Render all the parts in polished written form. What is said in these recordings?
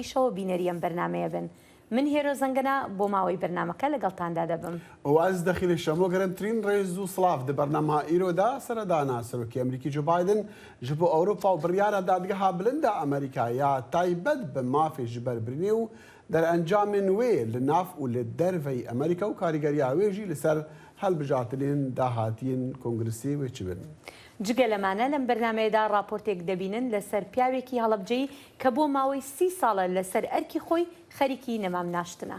شەوە بینەری ئەم بەرنامەیە بن. من هێرۆ زەنگەنە بۆ ماوەی بەرنامەکە لەگەڵتاندا دەبم. ئەز دەخیل شەمۆ گەرمترین ڕێز و سڵاڤ دە بەرنامە ئیرۆ دا سەردانا سەرۆکی ئەمریکی جۆ بایدن ژ بۆ ئەوروپا و بڕیارا دادگەها بلندا ئەمریکا یا تایبەت بە مافێ ژ بەر برینێ و دەرئەنجامێن وێ لە ناڤ و لە دەرڤەی ئەمریکا و کاریگەریا وێ ژی لە سەر هەلبژارتنێن داهاتیێن کۆنگرسێ وێ چ بن. جگە لەمانە لەم بەرنامەیەدا ڕاپۆرتێک دەبینن لەسەر پیاوێکی هەڵەبجەیی کە بۆ ماوەی سی ساڵە لەسەر ئەرکی خۆی خەریکی نەمام ناشتنە.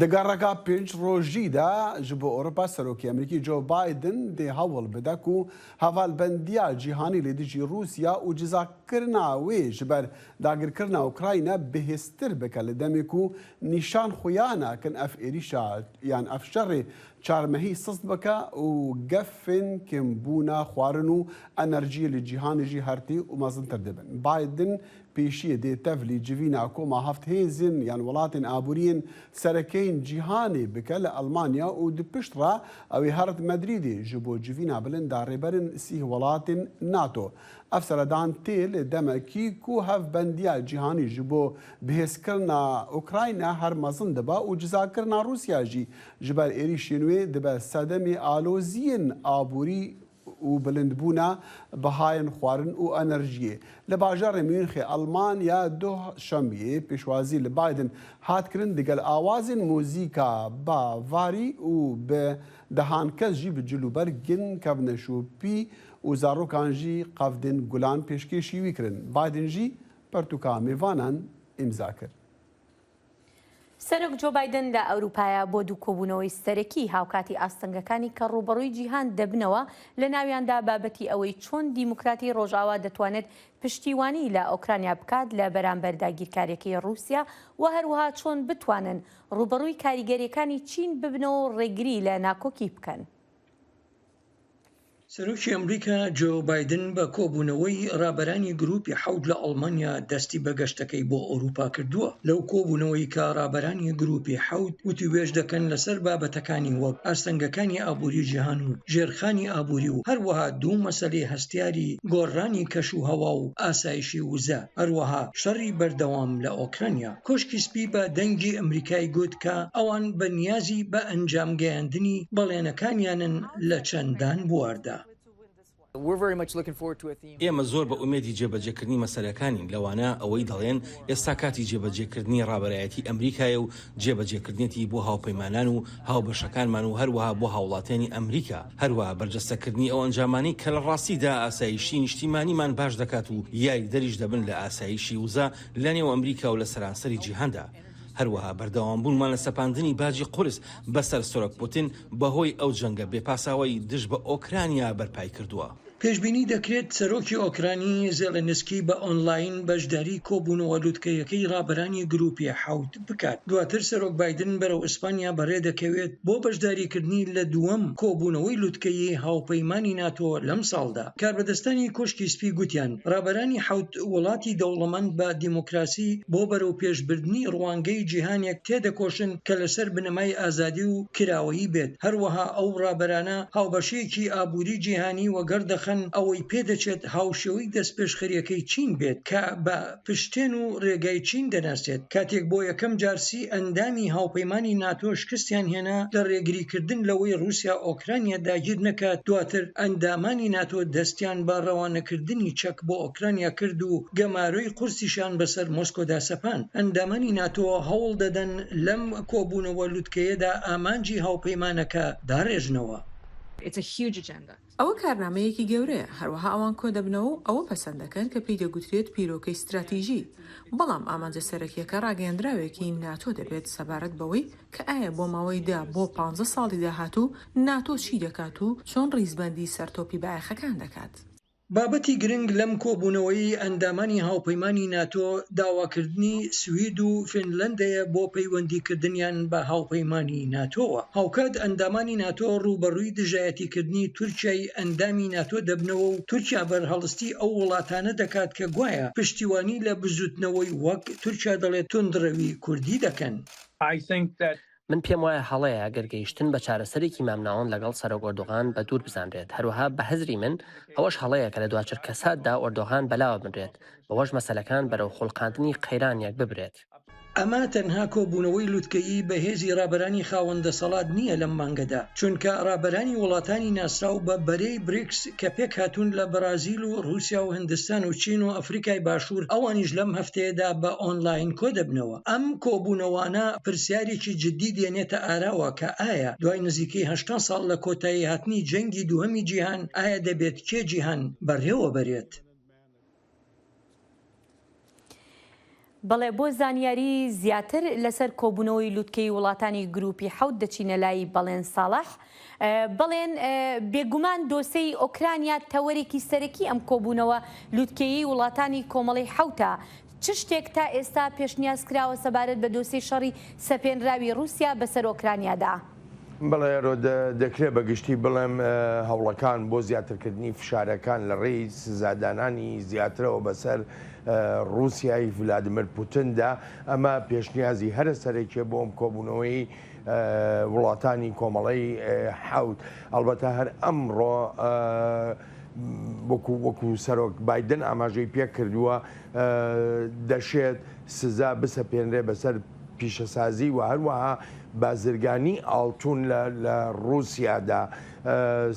Di gereka pênc rojî de ji bo Ewropa Serokê Amerîkî Joe Biden dê hewl bide ku hevalbendiya cîhanî li dijî Rûsya û cizakirina wê ji ber dagirkirina Ukrayna bihêztir bike li demê ku nîşan xuya nakin ev êrîşa yan ev şerê çarmehî sist bike û gefên kêmbûna xwarin û enerjiyê li cîhanê jî her tê û mezintir dibin. Biden Pêşiyê dê tevlî civîna koma heft hêzên yan welatên aboriyên serekeyên cîhanê bike li Elmanya û di pişt re ew ê herit Medrîdê ji bo civîna bilind da rêberên sîh welatên NATO. Ev seredan tê li demekî ku hevbendiya cîhanî ji bo bihêzkirina Ukrayna her mezin dibe û cizakirina Rûsya jî ji ber êrîşên wê dibe sedemê aloziyên aborî û bilindbûna bihayên xwarin û enerjiyê. Li bajarê Munixê Elmanya doh şembiyê pêşwazî li Biden hat kirin digel awazên muzîka Bavarî û bi dehan kes jî bi cil û bergên kevneşopî û zarokan jî qevdên gulan pêşkêşî wî kirin. Biden jî pirtûka mêvanan îmza kir. سەرۆک جۆ بایدن لە ئەوروپایە بۆ دوو کۆبوونەوەی سەرەکی هاوکاتی ئاستەنگەکانی کە ڕووبەڕووی جیهان دەبنەوە، لە ناویاندا بابەتی ئەوەی چۆن دیموکراتی ڕۆژئاوا دەتوانێت پشتیوانی لە ئۆکرانیا بکات لە بەرامبەر داگیرکاریەکەی ڕووسیا و هەروەها چۆن بتوانن ڕووبەڕووی کاریگەریەکانی چین ببنەوە و ڕێگری لە ناکۆکی بکەن. سەرۆکی ئەمریکا جۆ بایدن بە کۆبوونەوەی ڕابەرانی گروپی حەوت لە ئەڵمانیا دەستی بە گەشتەکەی بۆ ئەوروپا کردووە. لەو کۆبوونەوەی کە ڕابەرانی گروپی حەوت وتووێژ دەکەن لەسەر بابەتەکانی وەک ئاستەنگەکانی ئابووری جیهان و ژێرخانی ئابووری و هەروەها دوو مەسەلەی هەستیاری گۆڕانی کەش و هەوا و ئاسایشی وزە هەروەها شەڕی بەردەوام لە ئۆکرانیا. کۆشکی سپی بە دەنگی ئەمریکای گوت کە ئەوان بە نیازی بە ئەنجام گەیاندنی بەڵێنەکانیانن لە چەندان بواردا. ئێمە زۆر بە ئومێدی جێبەجێکردنی مەسەلەکانین، لەوانە ئەوەی دەڵێن ئێستا کاتی جێبەجێکردنی ڕابەرایەتی ئەمریکایە و جێبەجێکردنێتی بۆ هاوپەیمانان و هاوبەشەکانمان و هەروەها بۆ هاوڵاتیانی ئەمریکا، هەروەها بەرجەستەکردنی ئەو ئەنجامانەی کە لە ڕاستیدا ئاسایشی نیشتیمانیمان باش دەکات و یاریدەریش دەبن لە ئاسایشی وزە لە نێو ئەمریکا و لە سەرانسەری جیهاندا. هەروەها بەردەوامبوونمان لە سەپاندنی باجی قورس بەسەر سەرۆک پوتین بەهۆی ئەو جەنگە بێ پاساوەی دژ بە ئۆکرانیا بەرپای کردووە. پێشبینی دەکرێت سەرۆکی ئۆکرانی زێلێنسکی بە ئۆنلاین بەشداری کۆبوونەوە لوتکەیەکەی ڕابەرانی گروپی حەوت بکات. دواتر سەرۆک بایدن بەرەو ئیسپانیا بەڕێدەکەوێت بۆ بەشداریکردنی لە دووەم کۆبوونەوەی لوتکەیی هاوپەیمانی ناتۆ لەمساڵدا. کاربەدەستانی کۆشکی سپی گوتیان ڕابەرانی حەوت وڵاتی دەوڵەمەند بە دیموکراسی بۆ بەرەوپێشبردنی ڕوانگەی جیهانێک تێدەکۆشن کە لەسەر بنەمای ئازادی و کراوەیی بێت، هەروەها ئەو ڕابەرانە هاوبەشییەکی ئابووری جیهانی وەگەڕ دەخەن ئەوەی پێدەچێت هاوشێوەی دەستپێشخەرییەکەی چین بێت کە بە پشتێن و ڕێگای چین دەناسێت کاتێک بۆ یەکەم جار سی ئەندامی هاوپەیمانی ناتۆ شکستیان هێنا لە ڕێگریکردن لەوەی ڕووسیا ئۆکرانیا داگیر نەکات، دواتر ئەندامانی ناتۆ دەستیان بە ڕەوانەکردنی چەک بۆ ئۆکرانیا کرد و گەمارۆی قورسیشیان بەسەر مۆسکۆدا سەپاند. ئەندامانی ناتۆ هەوڵ دەدەن لەم کۆبوونەوە لوتکەیەدا ئامانجی هاوپەیمانەکە داڕێژنەوە. ئەوە کارنامەیەکی گەورەیە، هەروەها ئەوان کۆدەبنەوە و ئەوە پەسەند دەکەن کە پێی دەگوترێت بیرۆکەی ستراتیژی، بەڵام ئامانجە سەرەکییەکە ڕاگەیەندراوێکی ناتۆ دەبێت سەبارەت بەوەی کە ئایا بۆ ماوەی دە بۆ پانزە ساڵی داهاتوو ناتۆ چی دەکات و چۆن ڕیزبەندی سەر تۆپی بایەخەکان دەکات. بابەتی گرنگ لەم کۆبوونەوەیەی ئەندامانی هاوپەیمانی ناتۆ داواکردنی سوید و فینلەندەیە بۆ پەیوەندیکردنیان بە هاوپەیمانی ناتۆوە. هاوکات ئەندامانی ناتۆ ڕووبەڕووی دژایەتیکردنی تورکیای ئەندامی ناتۆ دەبنەوە و تورکیا بەرهەڵستی ئەو وڵاتانە دەکات کە گوایە پشتیوانی لە بزووتنەوەی وەک تورکیا دەڵێت توندڕەوی کوردی دەکەن. من پێم وایە هەڵەیە ئەگەر گەیشتن بە چارەسەرێکی مامناوەند لەگەڵ سەرۆک ئۆردوغان بە دوور بزانرێت، هەروەها بە هزری من ئەوەش هەڵەیە کە لە دوا چرکەساتدا ئۆردوغان بەلاوە بنرێت، بەوەش مەسەلەکان بەرەو خوڵقاندنی قەیرانێک ببرێت. ئەمە تەنها کۆبوونەوەی لوتکەیی بەهێزی ڕابەرانی خاوەن دەسەڵات نییە لەم مانگەدا، چونکە ڕابەرانی وڵاتانی ناسراو بە بەرەی بریکس کە پێکهاتوون لە بەرازیل و ڕووسیا و هندستان و چین و ئەفریکای باشوور ئەوانیش لەم هەفتەیەدا بە ئۆنلاین کۆدەبنەوە. ئەم کۆبوونەوانە پرسیارێکی جددی دێنێتە ئاراوە کە ئایا دوای نزیکەی 80 ساڵ لە کۆتایی هاتنی جەنگی دووهەمی جیهان ئایا دەبێت کێ جیهان بەڕێوە بەرێت؟ بەڵێ بۆ زانیاری زیاتر لەسەر کۆبوونەوەی لوتکەی وڵاتانی گروپی حەوت دەچینە لای بەڵێن ساڵح. بەڵێن، بێگومان دۆسێی ئۆکرانیا تەوەرێکی سەرەکی ئەم کۆبوونەوە لوتکەیەی وڵاتانی کۆمەڵەی حەوتە، چ شتێک تا ئێستا پێشنیاز کراوە سەبارەت بە دۆسێی شەڕی سەپێنراوی ڕووسیا بەسەر ئۆکرانیادا؟ بەڵێ ئێرۆ، دەکرێت بە گشتی بڵێم هەوڵەکان بۆ زیاترکردنی فشارەکان لە ڕێی سزادانانی زیاترەوە بەسەر ڕووسیای ڤلادیمیر پوتندا، ئەمە پێشنیازی هەرە سەرەکیە بۆ ئەم کۆبوونەوەی وڵاتانی کۆمەڵەی حەوت. ئەڵبەتە هەر ئەمڕۆ وەکو وەکو سەرۆک بایدن ئاماژەی پێکردووە دەشێت سزا بسەپێنرێ بەسەر پیشەسازی و هەروەها بازرگانی ئاڵتون لە ڕووسیادا.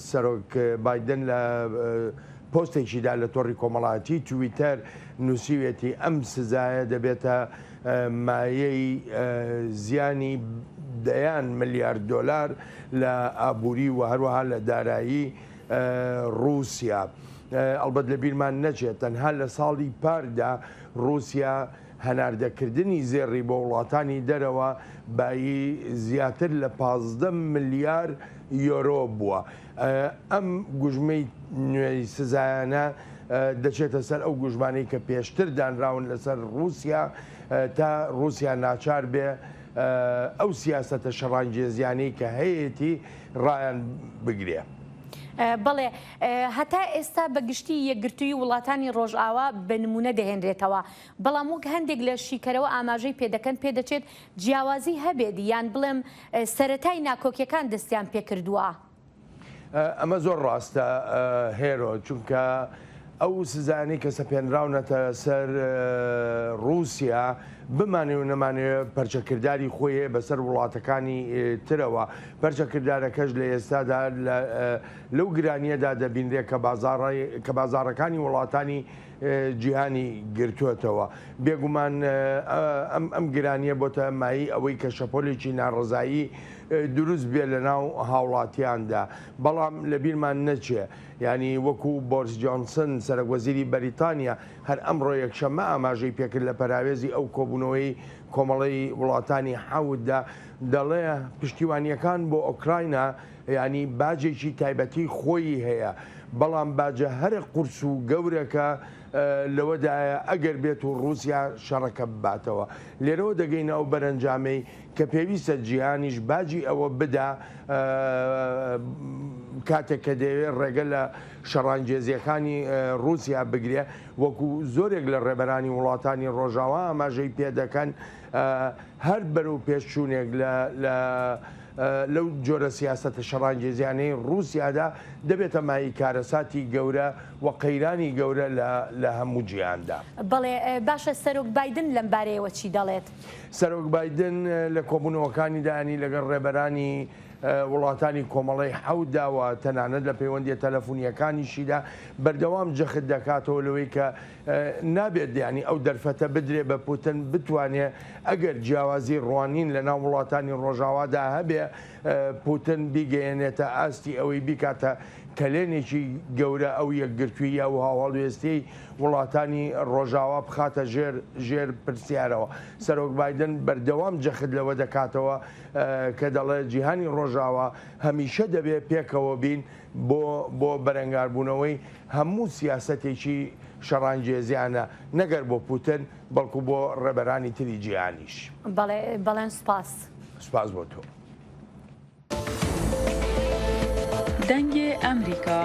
سەرۆک بایدن لە پۆستێکیدا لە تۆڕی کۆمەڵایەتی تویتەر نووسیویەتی ئەم سزایە دەبێتە مایەی زیانی دەیان ملیار دۆلار لە ئابووری و هەروەها لە دارایی ڕووسیا. ئەڵبەت لەبیرمان نەچێت تەنها لە ساڵی پاردا ڕووسیا هەناردەکردنی زێڕی بۆ وڵاتانی دەرەوە بایی زیاتر لە 15 ملیار یۆرۆ بووە. ئەم گوژمەی نوێی سزایانە دەچێتە سەر ئەو گوژمانەی کە پێشتر دانراون لەسەر ڕووسیا تا ڕووسیا ناچار بێ ئەو سیاسەتە شەڕانگێزیانەی کە هەیەتی ڕایان بگرێ. بەڵێ، هەتا ئێستا بە گشتی یەکگرتوویی وڵاتانی ڕۆژئاوا بە نموونە دەهێنرێتەوە، بەڵام وەک هەندێک لە شیکەرەوە ئاماژەی پێدەکەن پێدەچێت جیاوازی هەبێت یان بڵێم سەرەتای ناکۆکیەکان دەستیان پێکردووە. ئەمە زۆر ڕاستە هێرۆ، چونکە ئەو سزایانەی کە سەپێنراونەتە سەر ڕووسیا بمانەوێ و نەمانەوێ پەرچەکرداری خۆی هەیە بەسەر وڵاتەکانی ترەوە، پەرچەکردارەکەش لە ئێستادا لەو گرانییەدا دەبینرێت کە بازاڕەکانی وڵاتانی جیهانی گرتووەتەوە. بێگومان ئەم گرانییە بۆتە مایەی ئەوەی کە شەپۆلێکی ناڕەزایی دروست بێ لەناو هاوڵاتیاندا. بەڵام لەبیرمان نەچێ یانی وەکو بۆریس جۆنسن سەرەک وەزیری بەریتانیا هەر ئەمڕۆ یەکشەممە ئاماژەی پێکرد لە پەراوێزی ئەو کۆبوونەوەی کۆمەڵەی وڵاتانی حەوتدا دەڵێ پشتیوانییەکان بۆ ئۆکراینا یانی باجێکی تایبەتی خۆیی هەیە، بەڵام باجە هەرە قورس و گەورەکە لەوەدایە ئەگەر بێت و ڕووسیا شەڕەکە بباتەوە. لێرەوە دەگەینە ئەو بەرەنجامەی کە پێویستە جیهانیش باجی ئەوە بدا کاتێک کە دەیەوێت ڕێگە لە شەڕانگێزییەکانی ڕووسیا بگرێ، وەکو زۆرێک لە ڕێبەرانی وڵاتانی ڕۆژاوا ئاماژەی پێدەکەن، هەر بەرەو پێشچوونێک لە لەو جۆرە سیاسەتە شەڕانگێزیانەی ڕووسیادا دەبێتە مایەی کارەساتی گەورە و قەیرانی گەورە لە هەموو جیهاندا. بەڵێ باشە سەرۆک بایدن لەم بارەیەوە چی دەڵێت؟ سەرۆک بایدن لە کۆبوونەوەکانیدا یانی لەگەڵ ڕێبەرانی وڵاتانی کۆمەڵەی حەوتدا و تەنانەت لە پەیوەندییە تەلەفونییەکانیشیدا بەردەوام جەخت دەکاتەوە لەوەی کە نابێت یانی ئەو دەرفەتە بدرێ بە پوتن بتوانێ ئەگەر جیاوازی ڕوانین لە ناو وڵاتانی ڕۆژاوادا هەبێ پوتن بیگەیەنێتە ئاستی ئەوەی بیکاتە کەلێنێکی گەورە ئەو یەکگرتوویی ئەو هاوهەڵوێستیەی وڵاتانی ڕۆژاوا بخاتە ژێر ژێر پرسیارەوە. سەرۆک بایدن بەردەوام جەخت لەوە دەکاتەوە کە دەڵێت جیهانی ڕۆژاوا هەمیشە دەبێ پێکەوە بین بۆ بۆ بەرەنگاربوونەوەی هەموو سیاسەتێکی شەڕانگێزیانە نەگەر بۆ پوتن بەڵکو بۆ ڕێبەرانی تری جیهانیش. بەڵێ بەڵێن سوپاس. سوپاس بۆ تۆ. دەنگێ ئەمریکا،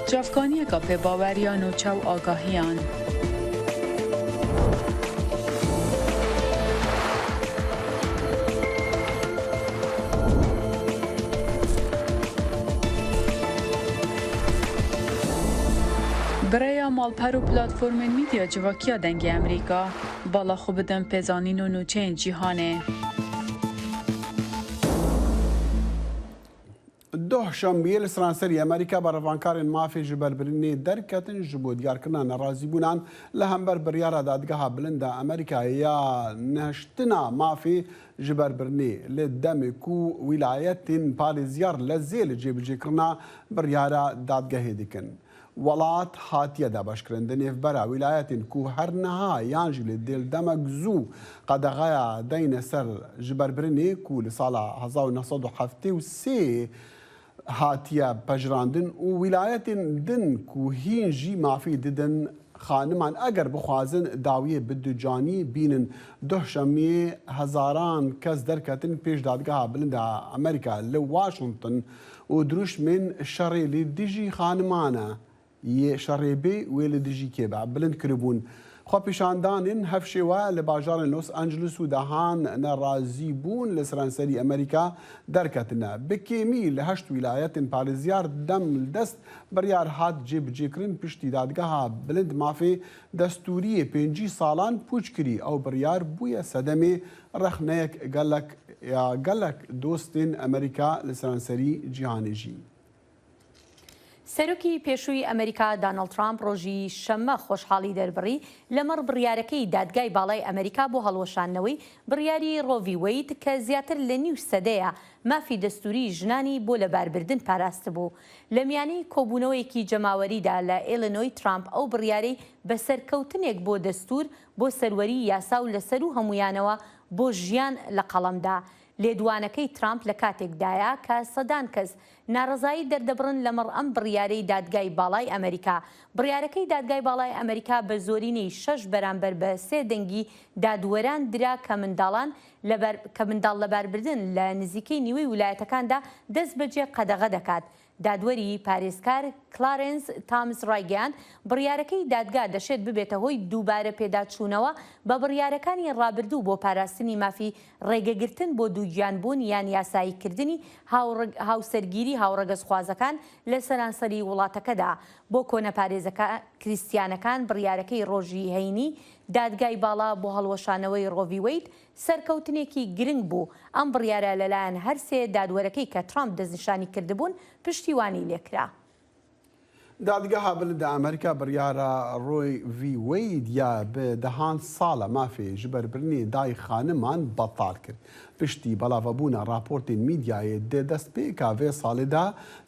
چاڤکانیەکا پێباوەر یا نوچە و ئاگاهیان. Bi rêya malper û platformên mîdya civakiya Dengê Amerîka, bala xwe bidin pêzanîn û nûçeyên cîhanê. Doh şembiyê li seranserî Amerîka berevankarên mafê jiberbirinê derketin ji bo diyarkirina nerazîbûnan li hember biryara Dadgeha Bilind a Amerîkayê ya nehiştina mafê jiberbirinê li demê ku wîlayetên parêzyar lezê li cêbicêkirina biryara dadgehê dikin. Welat hatiye dabeşkirin di nêvbera wîlayetên ku her niha yan jî li dêl demek zû qedexeya deyne ser jiberbirinê ku li sala 1973 hatiye pejirandin û wîlayetên din ku hîn jî mafî didin xaniman eger bixwazin dawiyê bi ducanî bînin. Duh şemiyê hezaran kes derketin pêş Dadgeha Bilind a Amerîka li Washington û dirûşmên şerê li dijî xaniman e yê şerê bê wê li dijî kê be bilind kiribûn. Xwepêşandanên hevşêwe li bajarên Los Angeles û dehan nerazîbûn li seranserî Amerîka derketine. Bi kêmî li heşt wîlayetên parêzyar dem li dest biryar hat cêbicêkirin piştî dadgeha bilind mafê destûriyê 50 salan pûç kirî ew biryar bûye sedemê Rexneyek gelek ya gelek dostên Amerîka li seranserî cîhanê jî. سەرۆکی پێشووی ئەمەریکا دانۆڵد ترامپ ڕۆژی شەممە خۆشحاڵی دەربڕی لەمەڕ بڕیارەکەی دادگای باڵای ئەمەریکا بۆ هەڵوەشاندنەوەی بڕیاری ڕۆ ڤی وەید کە زیاتر لە نیو سەدەیە مافی دەستووری ژنانی بۆ لەباربردن پاراستبوو. لە میانەی کۆبوونەوەیەکی جەماوەریدا لە ئیلینۆی ترامپ ئەو بڕیارەی بە سەرکەوتنێک بۆ دەستوور بۆ سەروەریی یاسا و لە سەروو هەموویانەوە بۆ ژیان لە قەڵەم دا. لێدوانەکەی ترامپ لە کاتێکدایە کە سەدان کەس ناڕەزایی دەردەبڕن لەمەڕ ئەم بڕیارەی دادگای باڵای ئەمەریکا. بڕیارەکەی دادگای باڵای ئەمەریکا بە زۆرینەی شەش بەرامبەر بە سێ دەنگی دادوەران درا کە منداڵان لەبار کە منداڵ لەباربردن لە نزیکەی نیوەی ولایەتەکاندا دەستبەجێ قەدەغە دەکات. دادوەری پارێزکار کلارێنس تامس ڕایگەیاند، بڕیارەکەی دادگا دەشێت ببێتە هۆی دووبارە پێداچوونەوە بە بڕیارەکانی ڕابردوو بۆ پاراستنی مافی ڕێگەگرتن بۆ دووگیانبوون یان یاساییکردنی هاوسەرگیری هاوڕەگەزخوازەکان لە سەرانسەری وڵاتەکەدا. بۆ کۆنەپارێزە کریستیانەکان بڕیارەکەی ڕۆژی هەینی دادگای باڵا بۆ هەڵوەشانەوەی ڕۆ ڤی وەید سەرکەوتنێکی گرنگ بوو، ئەم بڕیارە لەلایەن هەرسێ دادوەرەکەی کە ترامپ دەستنیشانی کردبوون پشتیوانی لێکرا. دادگەها بلندا ئەمریکا بڕیارە ڕۆی ڤی وەید یا بە دەهان ساڵە مافێ ژبەربرنێ دای خانمان بەتال کرد. پشتی بەڵاڤەبوونا ڕاپۆرتێن میدیایێ دە دەستپێکا ڤێ ساڵێ دا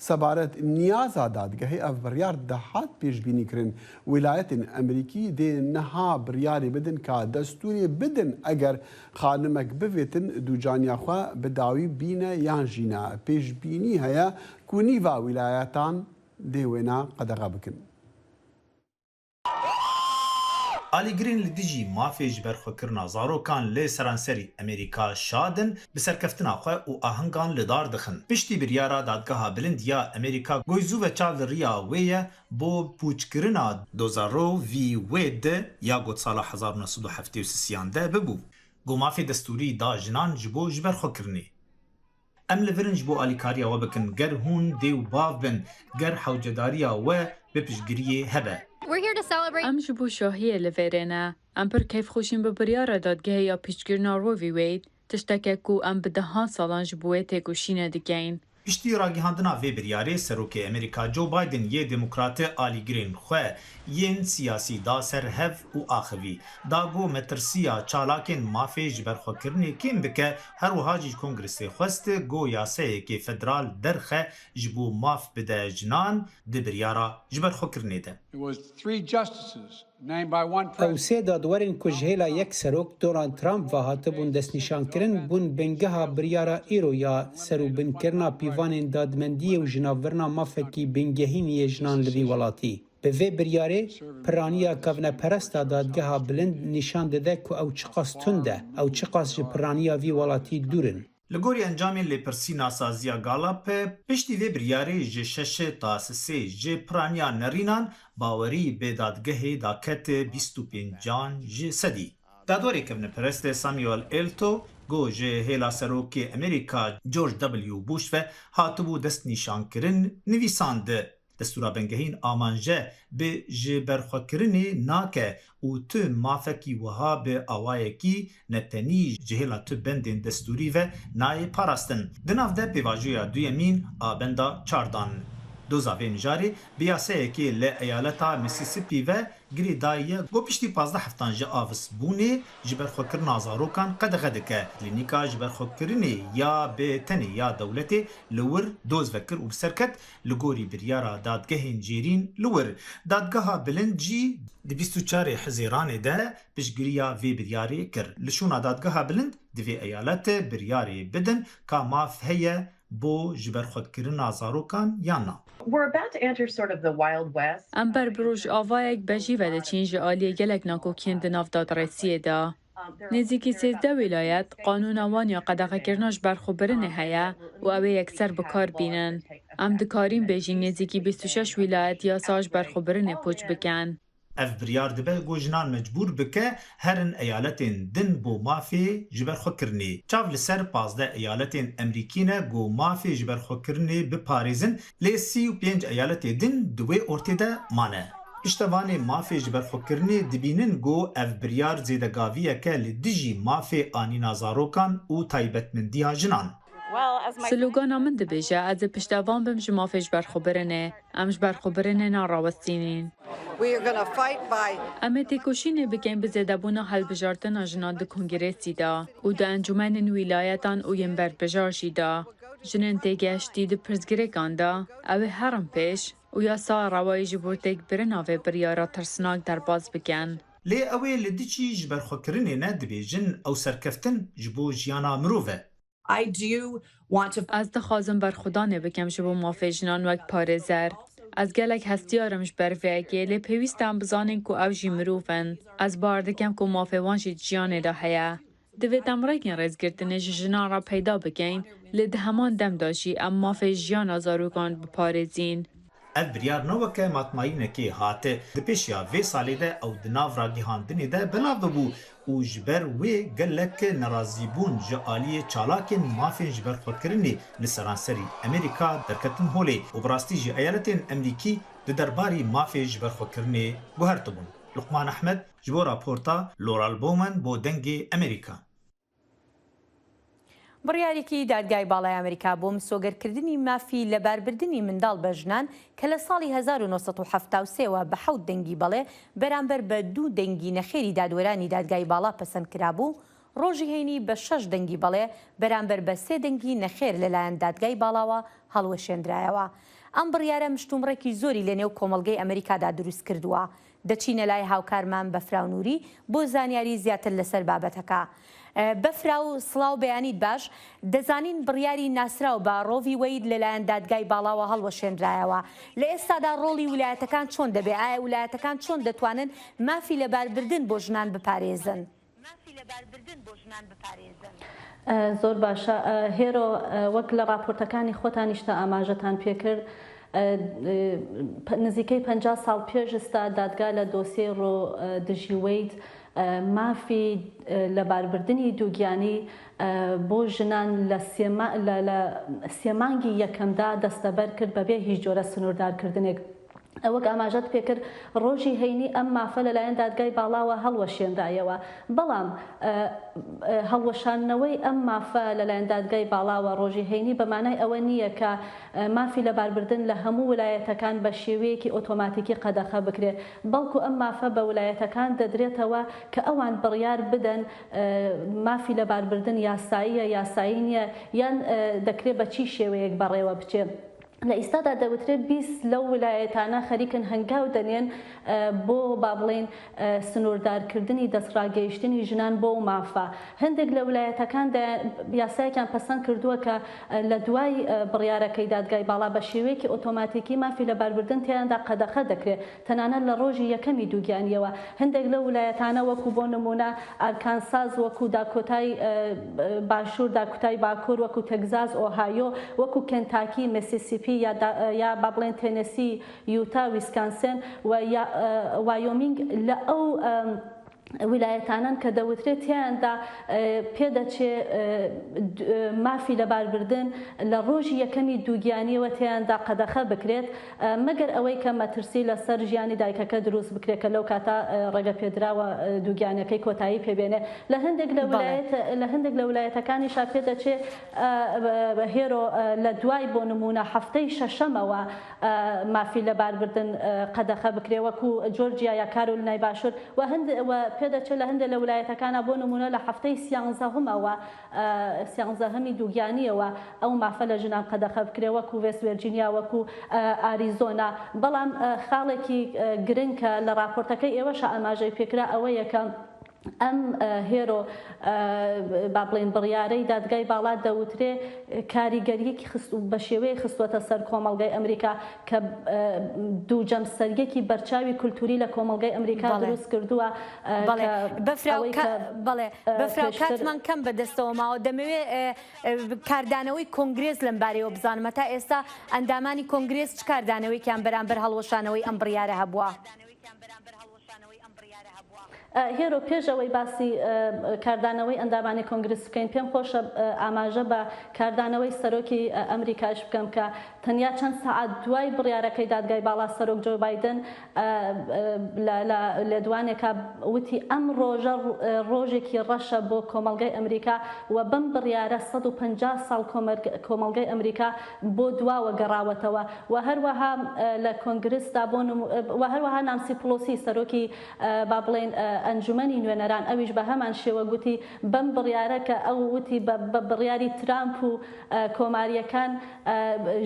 سەبارەت نیازا دادگەهێ ئەڤ بڕیار دەهات پێشبینی کرن ویلایەتێن ئەمریکی دێ نها بڕیارێ بدن کا دەستوورێ بدن ئەگەر خانمەک بڤێتن دووجانیا خوە bi dawî bîne yan jî na. Pêşbînî heye ku nîva wîlayetan dê wêna qedexe bikin. Alîgirên li dijî mafê jiberxwekirina zarokan li seranserî Amerîka şad in bi serkeftina xwe û ahengan li dar dixin. Piştî biryara Dadgeha Bilind ya Amerîka goy zû ve çav li riya wê ye bo pûçkirina doza Roe v. Wade ya got sala 1973 de bibû ku mafê destûrî da jinan ji bo jiberxwekirinê. Em li vir in ji bo alîkariya we bikin ger hûn dê û bav bin, ger hewcedariya we bi piştgiriyê hebe. Em ji bo şahiyê li vêrê ne. Em pir keyfxweş in bi biryara dadgehê ya piştgirina Roe v. Wade, tiştek e ku em bi dehan salan ji bo wê têkoşînê dikein. Piştî ragihandina vê biryarê Serokê Amerîka Joe Biden yê Demokrat alîgirên xwe yên siyasî da ser hev û axivî. Da ku metirsiya çalakên mafê jiberxwekirinê kêm bike, her wiha jî ji Kongresê xwest ku yaseyekê federal derxe ji bo maf bide jinan di biryara jiberxwekirinê de. Ew sê dadwerên ku ji hêla yek serok Donald Trump ve hatibûn destnîşankirin bûn bingeha biryara îro ya serûbinkirina pîvanên dadmendiyê û jinavbirina mafekî bingehîn yê jinan li vî welatî. Bi vê biryarê piraniya kevneperesta Dadgeha Bilind nîşan dide ku ew çiqas tund e, ew çiqas ji piraniya vî welatî dûr in. Li gorî encamên lêpirsîna saziya Gallup, piştî vê biryarê ji şeş ta sê ji piraniya nerînan bawerî bi dadgehê daket 25 an ji sedî. Dadwerê kevneperest Samuel Alito ku ji hêla Serokê Amerîka George W. Bush ve hatibû destnîşankirin, nivîsand, Destûra bingehîn amanje bi jiberxwekirinê nake û tu mafekî wiha bi awayekî nepenî ji hêla tu bendên destûrî ve nayê parastin. Di nav de pêvajoya duyemîn a benda çardan. Doza vê mijarê bi yaseyekê li eyaleta Mississippi ve girêdayî ye ku piştî 15 heftan ji avisbûnê jiberxwekirina zarokan qedexe dike. Klînîka jiberxwekirinê ya bi tenê ya dewletê li wir doz vekir û bi ser ket li gorî biryara dadgehên jêrîn li wir. Dadgeha Bilind jî di 24 Hezîranê de piştgiriya vê biryarê kir. Li şûna Dadgeha Bilind divê eyalet biryarê bidin ka maf heye bo jiberxwekirina zarokan yan na. Em ber bi rojavayek bejî ve diçîn ji aliyê gelek nakokiyên di nav dadrêsiyê de. Nêzîkî 13 wîlayet qanûna wan ya qedexekirina ji berxwebirinê heye û ew ê yekser bi kar bînin. Em dikarîn bêjîn nêzîkî 26 wîlayet yasa ji berxwebirinê pûç bikin. Ev biryar dibe ku jinan mecbûr bike herin eyaletên din bo mafê jiberxwekirinê. Çav li ser 15 eyaletên Emrîkî ne ku mafê jiberxwekirinê biparêzin lê 35 eyaletê din di wê ortê de mane. Piştevanê mafê jiberxwekirinê dibînin ku ev biryar zêdegaviyeke li dijî mafê anîna zarokan û taybetmendiya jinan. Slogana min dibêje ez ê piştevan bim ji mafê ji berxwebirinê. Em ji berxwebirinê narawestînîn. Em ê têkoşînê bikin bi zêdebûna hilbijartina jinan di kongresî de û di encûmenên wîlayetan û yên berbijar jî de. Jinên têgehiştî di pirsgirêkan de ew ê herin pêş û yasa rewayî ji bo têkbirina vê biryara tirsnak derbas bikin. Lê ew ê li dijî jiberxwekirinê ne dibêjin ew serkeftin ji bo jiyana mirov e. Ez dixwazim berxwedanê bikim ji bo mafê jinan wek parêzer. Ez gelek hestiyar im ji ber vê yekê lê pêwîst e em bizanîn ku ew jî mirov in. Ez bawer dikim ku mafê wan jî di jiyanê de heye. Divê em rêkên rêzgirtinê ji jinan re peyda bikin lê di heman dem de jî em mafê jiyana zarokan biparêzîn. Ev biryar ne weke matmayînekê hat. Di pêşiya vê salê de ew di nav ragihandinê de belav bibû û ji ber wê gelek nerazîbûn ji aliyê çalakên mafên jiberxwekirinê li seranserî Amerîka derketin holê û bi rastî jî eyaletên Emrîkî di derbarî mafê jiberxwekirinê guhertibûn. Luqman Ehmed ji bo raporta Laurel Bowman bo Dengê Amerîka. بڕیارێکی دادگای باڵای ئەمریکا بۆ مسۆگەرکردنی مافی لەباربردنی منداڵ بە ژنان کە لە ساڵی 1973 وە بە حەوت دەنگی بەڵێ بەرامبەر بە دوو دەنگی نەخێری دادوەرانی دادگای باڵا پەسەند کرابوو، ڕۆژی هەینی بە شەش دەنگی بەڵێ بەرامبەر بە سێ دەنگی نەخێر لەلایەن دادگای باڵاوە هەڵوەشێندرایەوە. ئەم بڕیارە مشتومڕێکی زۆری لەنێو کۆمەڵگەی ئەمریکادا دروست کردووە. دەچینە لای هاوکارمان بەفراو نوری بۆ زانیاری زیاتر لەسەر بابەتەکە. بەفراو سڵاو بەیانیت باش، دەزانین بڕیاری ناسراو بە Roe v. Wade لەلایەن دادگای باڵاوە هەڵوەشێنرایەوە. لە ئێستادا ڕۆڵی ولایەتەکان چۆن دەبێ؟ ئایا ولایەتەکان چۆن دەتوانن مافی لەباربردن بۆ ژنان بپارێزن؟ زۆر باشە هێرۆ، وەک لە ڕاپۆرتەکانی خۆتانیشتا ئاماژەتان پێکرد، نزیکەی 50 ساڵ پێش ئێستا دادگا لە دۆسیەی ڕۆ دژی وەید مافی لەباربردنی دووگیانی بۆ ژنان لە سێ مانگی یەکەمدا دەستەبەر کرد بەبێ هیچ جۆرە سنووردارکردنێک. وەک ئاماژەت پێکرد ڕۆژی هەینی ئەم مافە لەلایەن دادگای باڵاوە هەڵوەشێنرایەوە، بەڵام هەڵوەشاندنەوەی ئەم مافە لەلایەن دادگای باڵاوە ڕۆژی هەینی بە مانای ئەوە نییە کە مافی لەباربردن لە هەموو ولایەتەکان بە شێوەیەکی ئۆتۆماتیکی قەدەخە بکرێت، بەڵکو ئەم مافە بە ولایەتەکان دەدرێتەوە کە ئەوان بڕیار بدەن مافی لەباربردن یاساییە، یاسایی نییە یان دەکرێت بە چی شێوەیەک بەڕێوە بچێت. لە ئیستادا دەوترێت 20 لەو ولایەتانە خەریکن هەنگاو دەنێن بۆ با بڵێین سنووردارکردنی دەستڕاگەیشتنی ژنان بەو مافە. هەندێک لە ولایەتەکان یاسایەکیان پەسەند کردووە کە لە دوای بڕیارەکەی دادگای باڵا بە شێوەیەکی ئۆتۆماتیکی مافی لەباربردن تیایاندا قەدەخە دەکرێت تەنانەت لە ڕۆژی یەکەمی دووگیانییەوە. هەندێک لەو ولایەتانە وەکو بۆ نموونە ئارکانساس، وەکو داکۆتای باشوور، داکوتای باکوور، وەکو تەگزاس، ئۆهایۆ، وەکو کێنتاکی، مێسیسیپی یا یا با بڵێین تێنێسی، یوتا، ویسکانسێن و یا وایۆمینگ لە ئەو ویلایەتانەن کە دەوترێت تیایاندا پێدەچێ مافی لەباربردن لە ڕۆژی یەکەمی دووگیانییەوە تیایاندا قەدەخە بکرێت مەگەر ئەوەی کە مەترسی لەسەر ژیانی دایکەکە دروست بکرێت کە لەو کاتە ڕێگەپێدراوە دووگیانەکەی کۆتایی پێبێنێ لە هەندێک لە ویلایەت لە هەندێک لە ویلایەتەکانیشا پێدەچێ هێرۆ لە دوای بۆ نموونە هەفتەی شەشەمەوە مافی لەباربردن قەدەخە بکرێ وەکو جۆرجیا یا کارۆلینای باشوور و هەند و پێدەچێت لە هەندێک لە ولایەتەکانا بۆ نموونە لە هەفتەی سیانزەهمەوە سیانزەهەمی دووگیانییەوە ئەو مافە لە ژنان قەدەخە بکرێ وەکو وێست وێرجینیا وەکو ئاریزۆنا بەڵام خاڵێکی گرنگ کە لە ڕاپۆرتەکەی ئێوەشا ئاماژەی پێکرا ئەوەیە کە ئەم هێرۆ با بڵێین بڕیارەی دادگای باڵا دەوترێ کاریگەریەکی خست بە شێوەیەک خستووەتە سەر کۆمەڵگای ئەمریکا کە دوو جەمسەریەکی بەرچاوی کولتوری لە کۆمەڵگای ئەمریکا دروست کردووە بەڵێ بەفراو کاتمان کەم بەدەستەوە ماوە دەمەوێ کاردانەوەی کۆنگرێس لەم بارەیەوە بزانم هەتا ئێستا ئەندامانی کۆنگرێس چ کاردانەوەیەکیان بەرامبەر هەڵوەشانەوەی ئەم بڕیارە هەبووە؟ هێرۆ پێش ئەوەی باسی کاردانەوەی ئەندامانی کۆنگرس بکەین، پێم خۆشە ئاماژە بە کاردانەوەی سەرۆکی ئەمریکاش بکەم کە تەنیا چەند سەعات دوای بڕیارەکەی دادگای باڵا سەرۆک جۆ بایدن لە لێدوانێکا وتی ئەم ڕۆژە ڕۆژێکی ڕەشە بۆ کۆمەڵگای ئەمریکا و بەم بڕیارە 150 ساڵ کۆمەڵگای ئەمریکا بۆ دواوە گەڕاوەتەوە و هەروەها لە کۆنگرسدا بۆ و هەروەها نانسی پڵۆسی سەرۆکی با بڵێین ئەنجومەنی نوێنەران ئەویش بە هەمان شێوە گوتی بەم بڕیارە کە ئەو وتی بە بڕیاری ترامپ و کۆمارییەکان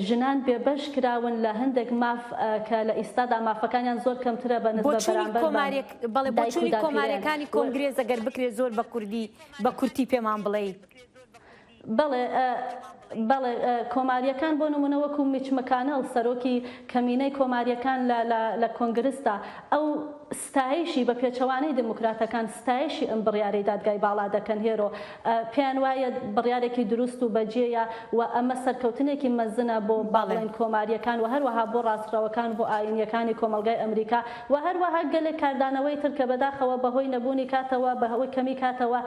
ژنان بێبەش کراون لە هەندێک ماف کە لە ئیستادا مافەکانیان زۆر کەمترە بە نسبەت بەرامبەر بە دایک و داپیرەیان. کۆمارییەکانی کۆنگرێس ئەگەر بکرێت زۆر بە کوردی بە کورتی پێمان بڵێی. بەڵێ بەڵێ کۆمارییەکان بۆ نموونە وەکوو میچ مکانڵ سەرۆکی کەمینەی کۆمارییەکان لە لە لە کۆنگرسدا ئەو ستایشی بە پێچەوانەی دێموکراتەکان ستایشی ئەم بڕیارەی دادگای باڵا دەکەن هێرۆ پێیان وایە بڕیارێکی دروست و بەجێیە و ئەمە سەرکەوتنێکی مەزنە بۆ با بڵێین کۆمارییەکان و هەروەها بۆ ڕاستڕەوەکان بۆ ئایینییەکانی کۆمەڵگای ئەمریکا و هەروەها گەلێک کاردانەوەی تر کە بەداخەوە بەهۆی نەبوونی کاتەوە بەهۆی کەمی کاتەوە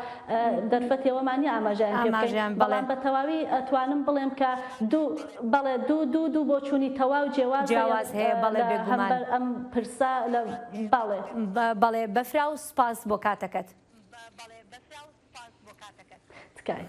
دەرفەتی ئەوەمان نیە ئاماژەیان پێ بکەین بەڵام بە تەواوی ئەتوانم بڵێم کە دوو بەڵێ دوو دوو دوو بۆچوونی تەواو جێواز جیاواز هەیە بەڵێ بێگومان هەمبەر ئەم پرسە لە بەڵێ. بەڵێ بەفراو سوپاس بۆ کاتەکەت. تکایە.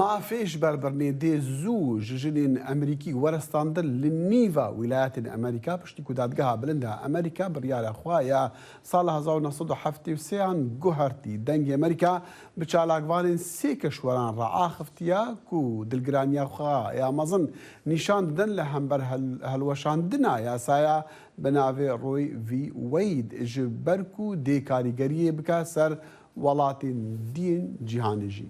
مافێ ji ber birnê dê zû ji jinên Amerîkî were standin li nîva wîlayetên Amerîka piştî ku Dadgeha Bilind a Amerîka biryara xwe ya Sala 1973 an guhertî Dengê Amerîka bi çalakvanên sê keşweran re axiftiye ku dilgiraniya xwe ya mezin nîşan didin li hember hilweşandina yasaya bi navê Roe v. Wade ji ber ku dê karîgeriyê bike ser welatên diyên cîhanê jî.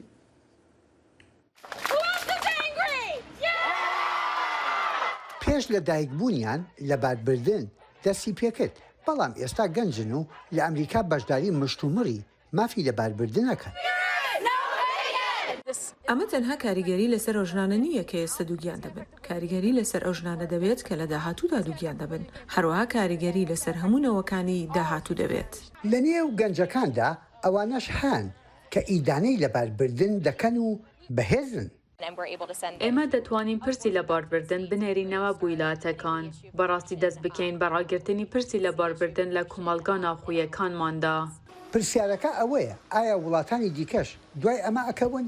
پێش لە دایکبوونیان لەباربردن دەستی پێکرد، بەڵام ئێستا گەنجن و لە ئەمریکا بەشداری مشتومڕی مافی لەباربردن ئەکەن. ئەمە تەنها کاریگەری لەسەر ئەو ژنانە نییە کە ئێستا دووگیان دەبن، کاریگەری لەسەر ئەو ژنانە دەبێت کە لە داهاتوودا دووگیان دەبن، هەروەها کاریگەری لەسەر هەموو نەوەکانی داهاتوو دەبێت. لەنێو گەنجەکاندا ئەوانەش هەن کە ئیدانەی لەباربردن دەکەن و بەهێزن. ئێمە دەتوانین پرسی لەباربردن بنێرینەوە بۆ ویلایەتەکان، بەڕاستی دەست بکەین بە ڕاگرتنی پرسی لەباربردن لە کۆمەڵگا ناوخۆیەکانماندا. پرسیارەکە ئەوەیە ئایا وڵاتانی دیکەش دوای ئەمە ئەکەون؟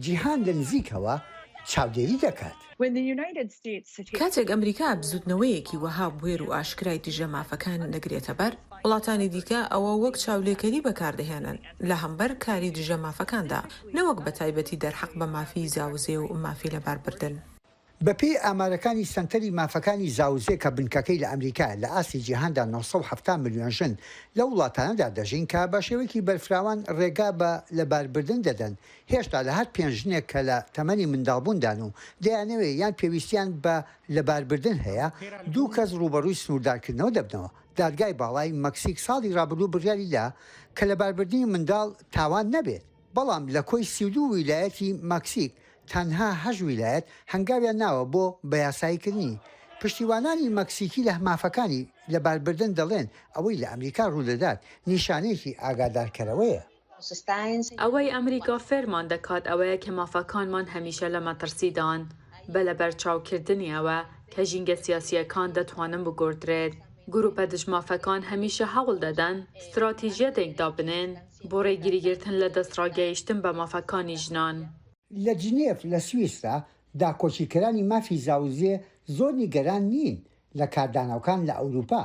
جیهان لە نزیکەوە چاودێری دەکات. کاتێک ئەمریکا بزوتنەوەیەکی وەها بوێر و ئاشکرای دژە مافەکان دەگرێتەبەر، وڵاتانی دیکە ئەوە وەک چاولێکەری بەکاردەهێنن لە هەمبەر کاری دژە مافەکاندا، نەوەک بە تایبەتی دەرحەق بە مافی زاوزێ و مافی لەباربردن. بەپێی ئامارەکانی سەنتەری مافەکانی زاوزێ کە بنکەکەی لە ئەمریکایە، لە ئاستی جیهاندا 970 ملیۆن ژن لەو وڵاتانەدا دەژین کە بە شێوەیەکی بەرفراوان ڕێگا بە لەباربردن دەدەن، هێشتا لە هەر پێنج ژنێک کە لە تەمەنی منداڵبووندان و دەیانەوێت یان پێویستیان بە لەباربردن هەیە، دوو کەس ڕووبەڕووی سنووردارکردنەوە دەبنەوە. دادگای باڵای مەکسیک ساڵی ڕابردوو بڕیاری دا کە لەباربردنی منداڵ تاوان نەبێت، بەڵام لە کۆی 32 ویلایەتی مەکسیک تەنها هەشت ویلایەت هەنگاویان ناوە بۆ بەیاساییکردنی. پشتیوانانی مەکسیکی لە مافەکانی لەباربردن دەڵێن ئەوەی لە ئەمریکا ڕوودەدات نیشانەیەکی ئاگادارکەرەوەیە. ئەوەی ئەمریکا فێرمان دەکات ئەوەیە کە مافەکانمان هەمیشە لە مەترسیدان، بە لەبەرچاوکردنی ئەوە کە ژینگە سیاسییەکان دەتوانن بگۆڕدرێت. گروپە دژمافەکان هەمیشە هەوڵ دەدەن ستراتیژیەتێک دابنێن بۆ ڕێگریگرتن لە دەستڕاگەیشتن بە مافەکانی ژنان. لە جنێف لە سویسرا داکۆکیکەرانی مافی زاوزێ زۆر نیگەران نین لە کاردانەوەکان لە ئەوروپا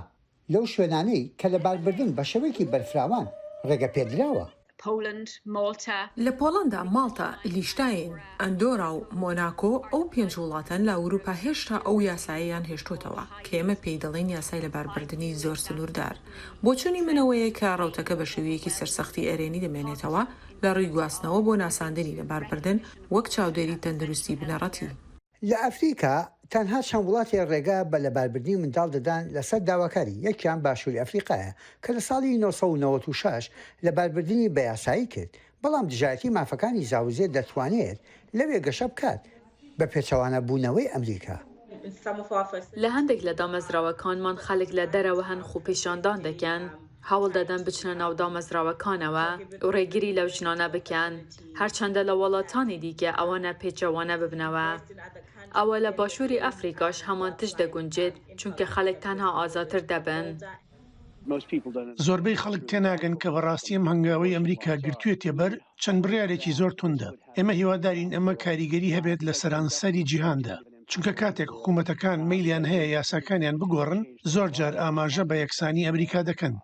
لەو شوێنانەی کە لەباربردن بە شێوەیەکی بەرفراوان ڕێگەپێدراوە. لە پۆڵەندا، ماڵتا، لیشتاین، ئەندۆرا و مۆناکۆ ئەو پێنج وڵاتەن لە ئەوروپا هێشتا ئەو یاسایەیان هێشتۆتەوە کە ئێمە پێی دەڵێین یاسای لەباربردنی زۆر سنووردار. بۆچوونی من ئەوەیە کە ڕەوتەکە بە شێوەیەکی سەرسەختی ئەرێنی دەمێنێتەوە لە ڕووی گواستنەوە بۆ ناساندنی لەباربردن وەک چاودێری تەندروستی بنەڕەتی. لە ئەفریکا تەنها چەند وڵاتێک ڕێگا بە لەباربردنی منداڵ دەدان لەسەر داواکاری، یەکیان باشووری ئەفریقایە کە لە ساڵی 996 لەباربردنی بە یاسایی کرد، بەڵام دژایەتی مافەکانی زاوزێ دەتوانێت لەوێ گەشە بکات بە پێچەوانە بوونەوەی ئەمریکا. لە هەندێک لە دامەزراوەکانمان خەڵک لە دەرەوە هەن خۆپیشاندان دەکەن، هەوڵ دەدەن بچنە ناو دامەزراوەکانەوە و ڕێگری لەو ژنانە بکەن، هەرچەندە لە وڵاتانی دیکە ئەوانە پێچەوانە ببنەوە. ئەوە لە باشووری ئەفریکاش هەمان تشت دەگونجێت، چونکە خەڵک تەنها ئازاتر دەبن. زۆربەی خەڵک تێناگەن کە بەڕاستی ئەم هەنگاوەی ئەمریکا گرتوویەتیە بەر چەند بڕیارێکی زۆر توندە. ئێمە هیوادارین ئەمە کاریگەری هەبێت لە سەرانسەری جیهاندا، چونکە کاتێک حکومەتەکان مەیلیان هەیە یاساکانیان بگۆڕن، زۆرجار ئاماژە بە یەکسانی ئەمریکا دەکەن.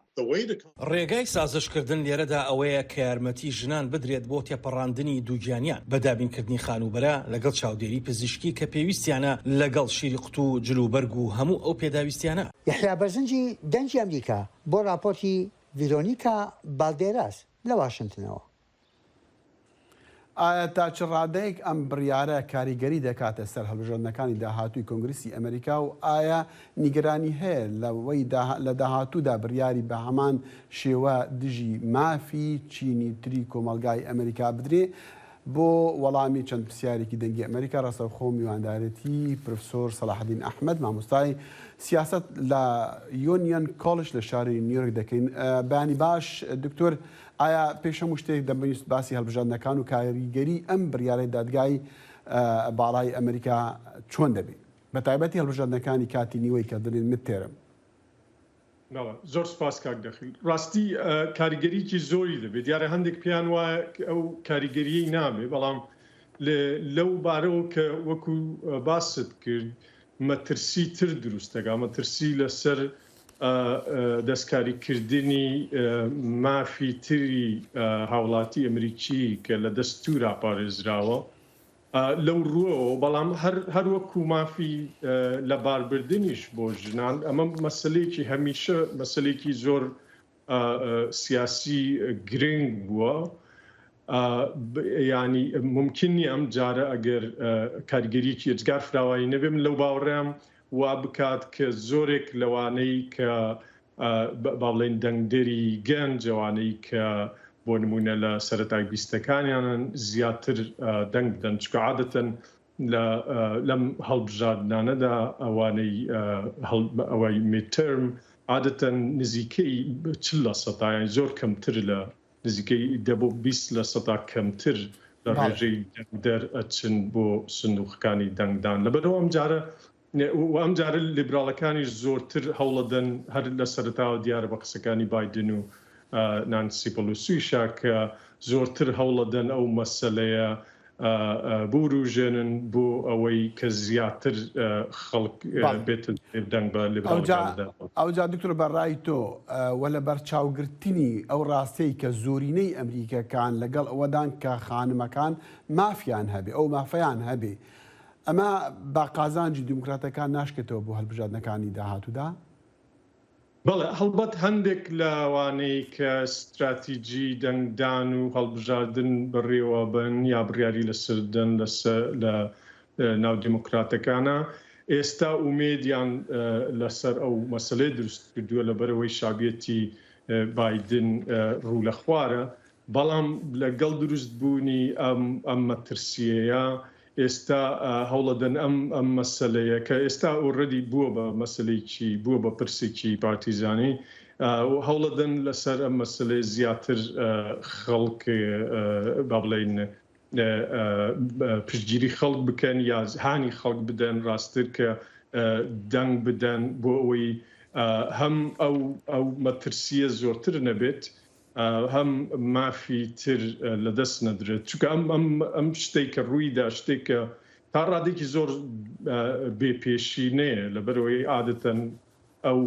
ڕێگای سازشکردن لێرەدا ئەوەیە کە یارمەتی ژنان بدرێت بۆ تێپەڕاندنی دووگیانیان بە دابینکردنی خانووبەرە لەگەڵ چاودێری پزیشکی کە پێویستیانە لەگەڵ شیری قوتوو و جلوبەرگ و هەموو ئەو پێداویستیانە. یەحیا بەرزنجی، دەنگی ئەمریکا، بۆ ڕاپۆرتی ڤیرۆنیکا بالدێراس لە واشنتنەوە. ئایا تا چ ڕادەیەک ئەم بڕیارە کاریگەری دەکاتە سەر هەڵبژاردنەکانی داهاتووی کۆنگرسی ئەمریکا و ئایا نیگەرانی هەیە لەوەی لە داهاتوودا بڕیاری بە هەمان شێوە دژی مافی چینی تری کۆمەڵگای ئەمریکا بدرێ؟ بۆ وەڵامی چەند پرسیارێکی دەنگی ئەمریکا ڕاستەوخۆ میواندارێتی پرفسۆر سەلاحەدین ئەحمەد مامۆستای سیاسەت لە یۆنیۆن کۆڵج لە شاری نیویۆرک دەکەین. بەیانی باش دکتۆر ئایا پێش هەموو شتێک دەمەویست باسی هەڵبژاردنەکان و کاریگەری ئەم بڕیارەی دادگای باڵای ئەمریکا چۆن دەبێت؟ بە تایبەتی هەڵبژاردنەکانی کاتی نیوەی کە دەڵێن midterm. بەڵێ زۆر سپاس کاک دەخیل. ڕاستی کاریگەریی زۆری دەبێت. دیارە هەندێک پێیان وایە ئەو کاریگەریی نابێ، بەڵام لەو بارەوە کە وەکو باست کرد مەترسی تر دروست دەکات، مەترسی لەسەر دەستکاریکردنی مافی تری هاوڵاتی ئەمریکی کە لە دەستورا پارێزراوە لەو ڕووەوە، بەڵام هەر وەکو مافی لەباربردنیش بۆ ژنان ئەمە مەسەلەیەکی هەمیشە مەسەلەیەکی زۆر سیاسی گرنگ بووە ینی ممکن نییە ئەم جارە ئەگەر کاریگەریەکی ئێجگار فراوانی نەبێ من لەو باوەڕێم وا بکات کە زۆرێک لەوانەی کە با بڵێین دەنگدەری گەنج ئەوانەی کە بۆ نمونە لە سەرەتای بیستەکانیانن زیاتر دەنگ بدەن چونکە عادەتەن لە لەم هەڵبژاردنانەدا ئەوانەی ئەوەی midterm عادەتەن نزیکەی 40 لە سەدا یانی زۆر کەمتر لە نزیکەی دە بۆ 20 لە سەدا کەمتر. لە ڕێژەی دەنگدەر ئەچن بۆ سندوقەکانی دەنگدان. لەبەرئەوە ئەمجارە و ئەمجارە لیبراڵەکانیش زۆرتر هەوڵەدەن، هەر لە سەرەتاوە دیارە بە قسەکانی بایدن و نانسی پڵوسیشە کە زۆرتر هەوڵەدەن ئەو مەسەلەیە بوروژێنن بۆ ئەوەی کە زیاتر خەڵک بێتە دەنگ بە لیبراڵەکان بدەن. ئەوجا دکتۆر بە ڕای تۆ و لە بەرچاوگرتنی ئەو ڕاستیەی کە زۆرینەی ئەمریکەکان لەگەڵ ئەوەدان کە خانمەکان مافیان هەبێ ئەو مافەیان هەبێ ئەمە بە قازانجی دیموکراتەکان ناشکێتەوە بۆ هەلبژاردنەکانی داهاتوودا؟ بەڵێ، هەڵبەت هەندێک لەوانەی کە ستراتیجی دەنگدان و هەڵبژاردن بەڕێوەبەن یا بڕیاری لەسەر دەن لە ناو دیموکراتەکانە ئێستا ئومێدیان لەسەر ئەو مەسەلەیە دروست کردووە لەبەرئەوەی شەعبیەتی بایدن ڕوو لە خوارە بەڵام لەگەڵ دروست بوونی ئەم ئەم مەترسیەیە ئێستا هەوڵەدەن ئەم ئەم مەسەلەیە کە ئێستا ئۆڕێدی بووە بە مەسەلەیەکی بووە بە پرسێکی پارتیزانی هەوڵەدەن لەسەر ئەم مەسەلەیە زیاتر خەڵک با بڵێین پشتگیری خەڵک بکەن یا هانی خەڵک بدەن ڕاستتر کە دەنگ بدەن بۆ ئەوەی هەم ئەو ئەو مەترسیە زۆرتر نەبێت هەم مافی تر لەدەست نەدرێت چونکە ئەم ئەم ئەم شتێک کە ڕوویدا شتێک کە تا ڕادێکی زۆر بێ پێشینەیە لەبەرەوەی عادەتەن ئەو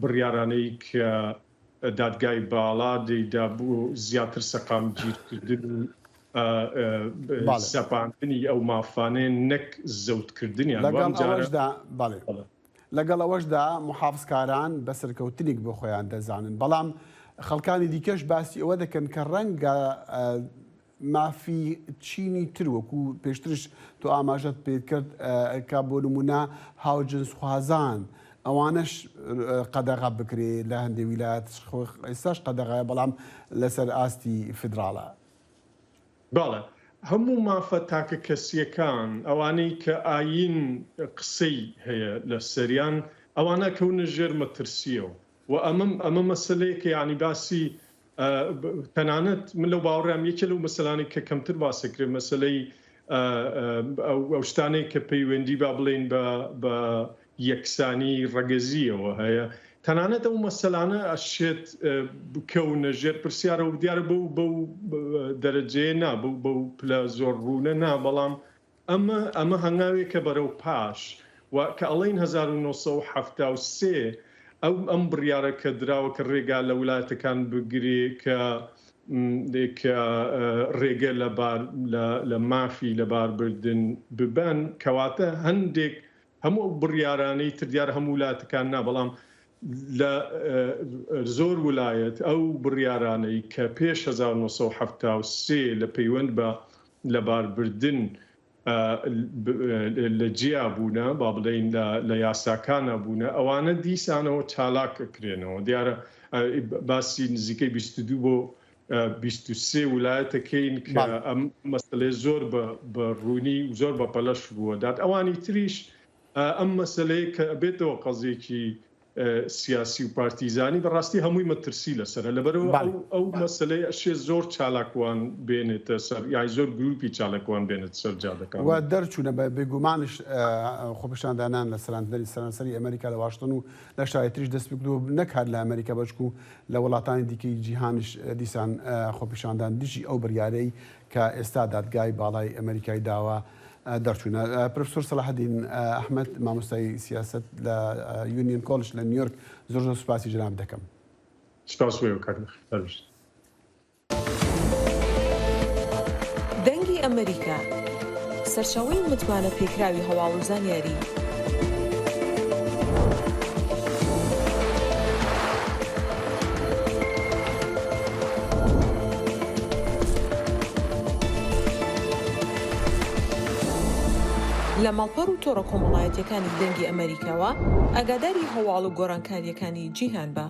بڕیارانەی کە دادگای باڵا دەیدا بۆ زیاتر سەقامگیرکردن و سەپاندنی ئەو مافانەیە نەک زەوتکردنیان. لەگەڵ ئەوەشدا بەڵێ. لەگەڵ ئەوەشدا موحافزکاران بە سەرکەوتنیک بۆ خۆیان دەزانن، بەڵام خەڵکانی دیکەش باسی ئەوە دەکەن کە ڕەنگە مافی چینی تر وەکو پێشترش تۆ ئاماژەت پێ کرد کە بۆ نمونە هاوجنسخوازان ئەوانەش قەدەغە بکرێ لە هەندێ ویلایەت ئێستاش قەدەغەیە بەڵام لەسەر ئاستی فیدراڵە. بەڵێ هەموو مافە تاکەکەسییەکان، ئەوانەی کە ئایین قسەی هەیە لەسەریان، ئەوانە ئەکەونە ژێر مەترسییەوە و ئەمە ئەمە مەسەلەیەکە یانی باسی تەنانەت من لەو باوەڕام یەکێ لەو مەسەلانەی کە کەمتر باس ئەکرێ مەسەلەی ئەو شتانەی کە پەیوەندی با بڵێین بە بە یەکسانی ڕەگەزییەوە هەیە، تەنانەت ئەو مەسەلانە ئەشێت بکەونە ژێر پرسیارەوە، دیارە بەو بەو دەرەجەیە نا، بەو بەو پلە زۆر ڕوونە نا، بەڵام ئەمە ئەمە هەنگاوێکە بەرەو پاش و کە ئەڵێین 1973 ئەو ئەم بڕیارە کە دراوە کە ڕێگا لە ولایەتەکان بگرێ کە کە ڕێگە لە بار لە مافی لەباربردن ببەن، کەواتە هەندێک هەموو ئەو بڕیارانەی تر دیارە هەموو ولایەتەکان نا بەڵام لە زۆر ولایەت ئەو بڕیارانەی کە پێش 1973 لە پەیوەند بە لەباربردن لە جیا بوونە با بڵێین لە یاساکانە بوونە ئەوانە دیسانەوە چالاک ئەکرێنەوە دیارە باسی نزیکەی 22 بۆ 23 ولایەتەکەین کە ئەم مەسەلەیە زۆر بە ڕوونی و زۆر بە پەلەش ڕووەدات ئەوانی تریش ئەم مەسەلەیە کە ئەبێتەوە قەزیەکی سیاسی و پارتیزانی بەڕاستی هەمووی مەترسی لەسەرە لەبەرەوە ئەو ئەو مەسەلەی ئەشێ زۆر چالاکوان بێنێتە سەر یای زۆر گروپی چالاکوان بێنێتە سەر جادەکان. و دەرچوونە بە بێگومانش خۆپیشاندانان لە سەرانسەری سەرانسەری ئەمریکا لە واشنتن و لە شاری تریش دەست پێکردووە نەک هەر لە ئەمریکا بەشکو لە وڵاتانی دیکەی جیهانیش دیسان خۆپیشاندان دژی ئەو بڕیارەی کە ئێستا دادگای باڵای ئەمریکای داوە دەرچوونە. پرۆفسۆر سەلاحەدین ئەحمەد مامۆستای سیاسەت لە یونیۆن کۆلج لە نیویۆرک زۆر زۆر سوپاسی جەنابت دەکەم. سوپاس بۆ ئێوە کاک نەخشە. هەر بژیت. دەنگی ئەمەریکا، سەرچاوەی متمانە پێکراوی هەواڵ و زانیاری. لە ماڵپەڕ و تۆڕە کۆمەڵایەتیەکانی دەنگی ئەمەریکاوە ئاگاداری هەواڵ و گۆڕانکاریەکانی جیهان بە.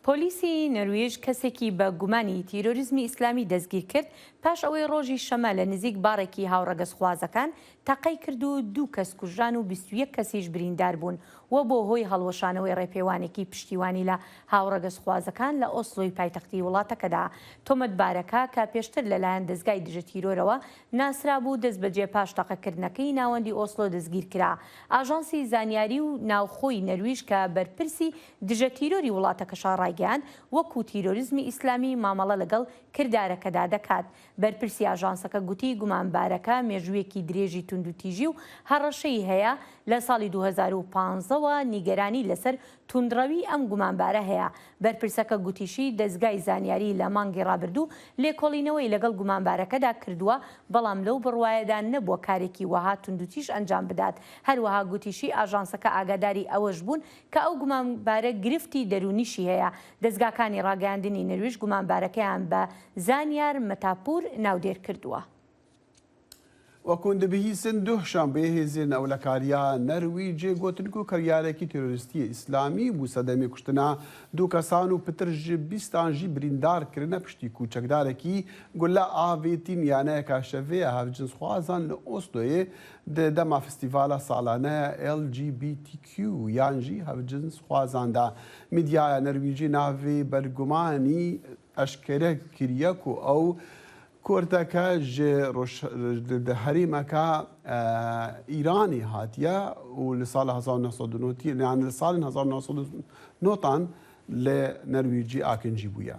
پۆلیسی نەرویژ کەسێکی بە گومانی تیرۆریزمی ئیسلامی دەستگیرکرد پاش ئەوەی ڕۆژی شەمە لە نزیک باڕێکی هاوڕەگەزخوازەکان تەقەی کرد و دوو کەس کوژران و 21 کەسیش بریندار بوون. و بۆ هۆی هەڵوەشانەوەی ڕێپێوانێکی پشتیوانی لە هاوڕەگەزخوازەکان لە ئۆسلۆی پایتەختی وڵاتەکەدا. تۆمەتبارەکە کە پێشتر لەلایەن دەزگای دژەتیرۆرەوە ناسرابوو، دەستبەجێ پاش تەقەکردنەکەی ناوەندی ئۆسلۆ دەستگیرکرا. ئاژانسی زانیاری و ناوخۆی نەرویژ کە بەرپرسی دژەتیرۆری وڵاتەکەشە ڕایگەیاند، وەکو تیرۆریزمی ئیسلامی مامەڵە لەگەڵ کردارەکەدا دەکات. بەرپرسی ئاژانسەکە گوتی گومانبارەکە مێژوویەکی درێژی توندوتیژی و هەڕەشەی هەیە، لە ساڵی 2015 وە نیگەرانی لەسەر توندڕەوی ئەم گومانبارە هەیە. بەرپرسەکە گوتیشی دەزگای زانیاری لە مانگی ڕابردوو لێکۆڵینەوەی لەگەڵ گومانبارەکەدا کردووە، بەڵام لەو بڕوایەدا نەبووە کارێکی وەها توندوتیژ ئەنجام بدات. هەروەها گوتیشی ئاژانسەکە ئاگاداری ئەوەش بوون کە ئەو گومانبارە گرفتی دەروونیشی هەیە. دەزگاکانی ڕاگەیاندنی نەرویژ گومانبارەکەیان بە زانیار مەتاپوور ناودێر کردووە. وەک hûn dibihîsin duh şanbê hêzên ewlekariya Nerwîcê gotin ku kiryarekî terorîstiyê îslamî bû sedemê kuştina du kesan û pitir ji bîstan jî birîndar kirine piştî ku çekdarekî gule avêtîn yaneyeka şevê ya hevcinsxwazan li Osloyê di dema festîvala salane ya LGBTQ yan jî hevcinsxwazan de. Medyaya Nerwîcê navê bergumanî eşkere kiriye ku ew Kurdeke ji di herêmeke Îranê hatiye û li sala 1990 yani li salên 1990 li Nerwîcî akincî bûye.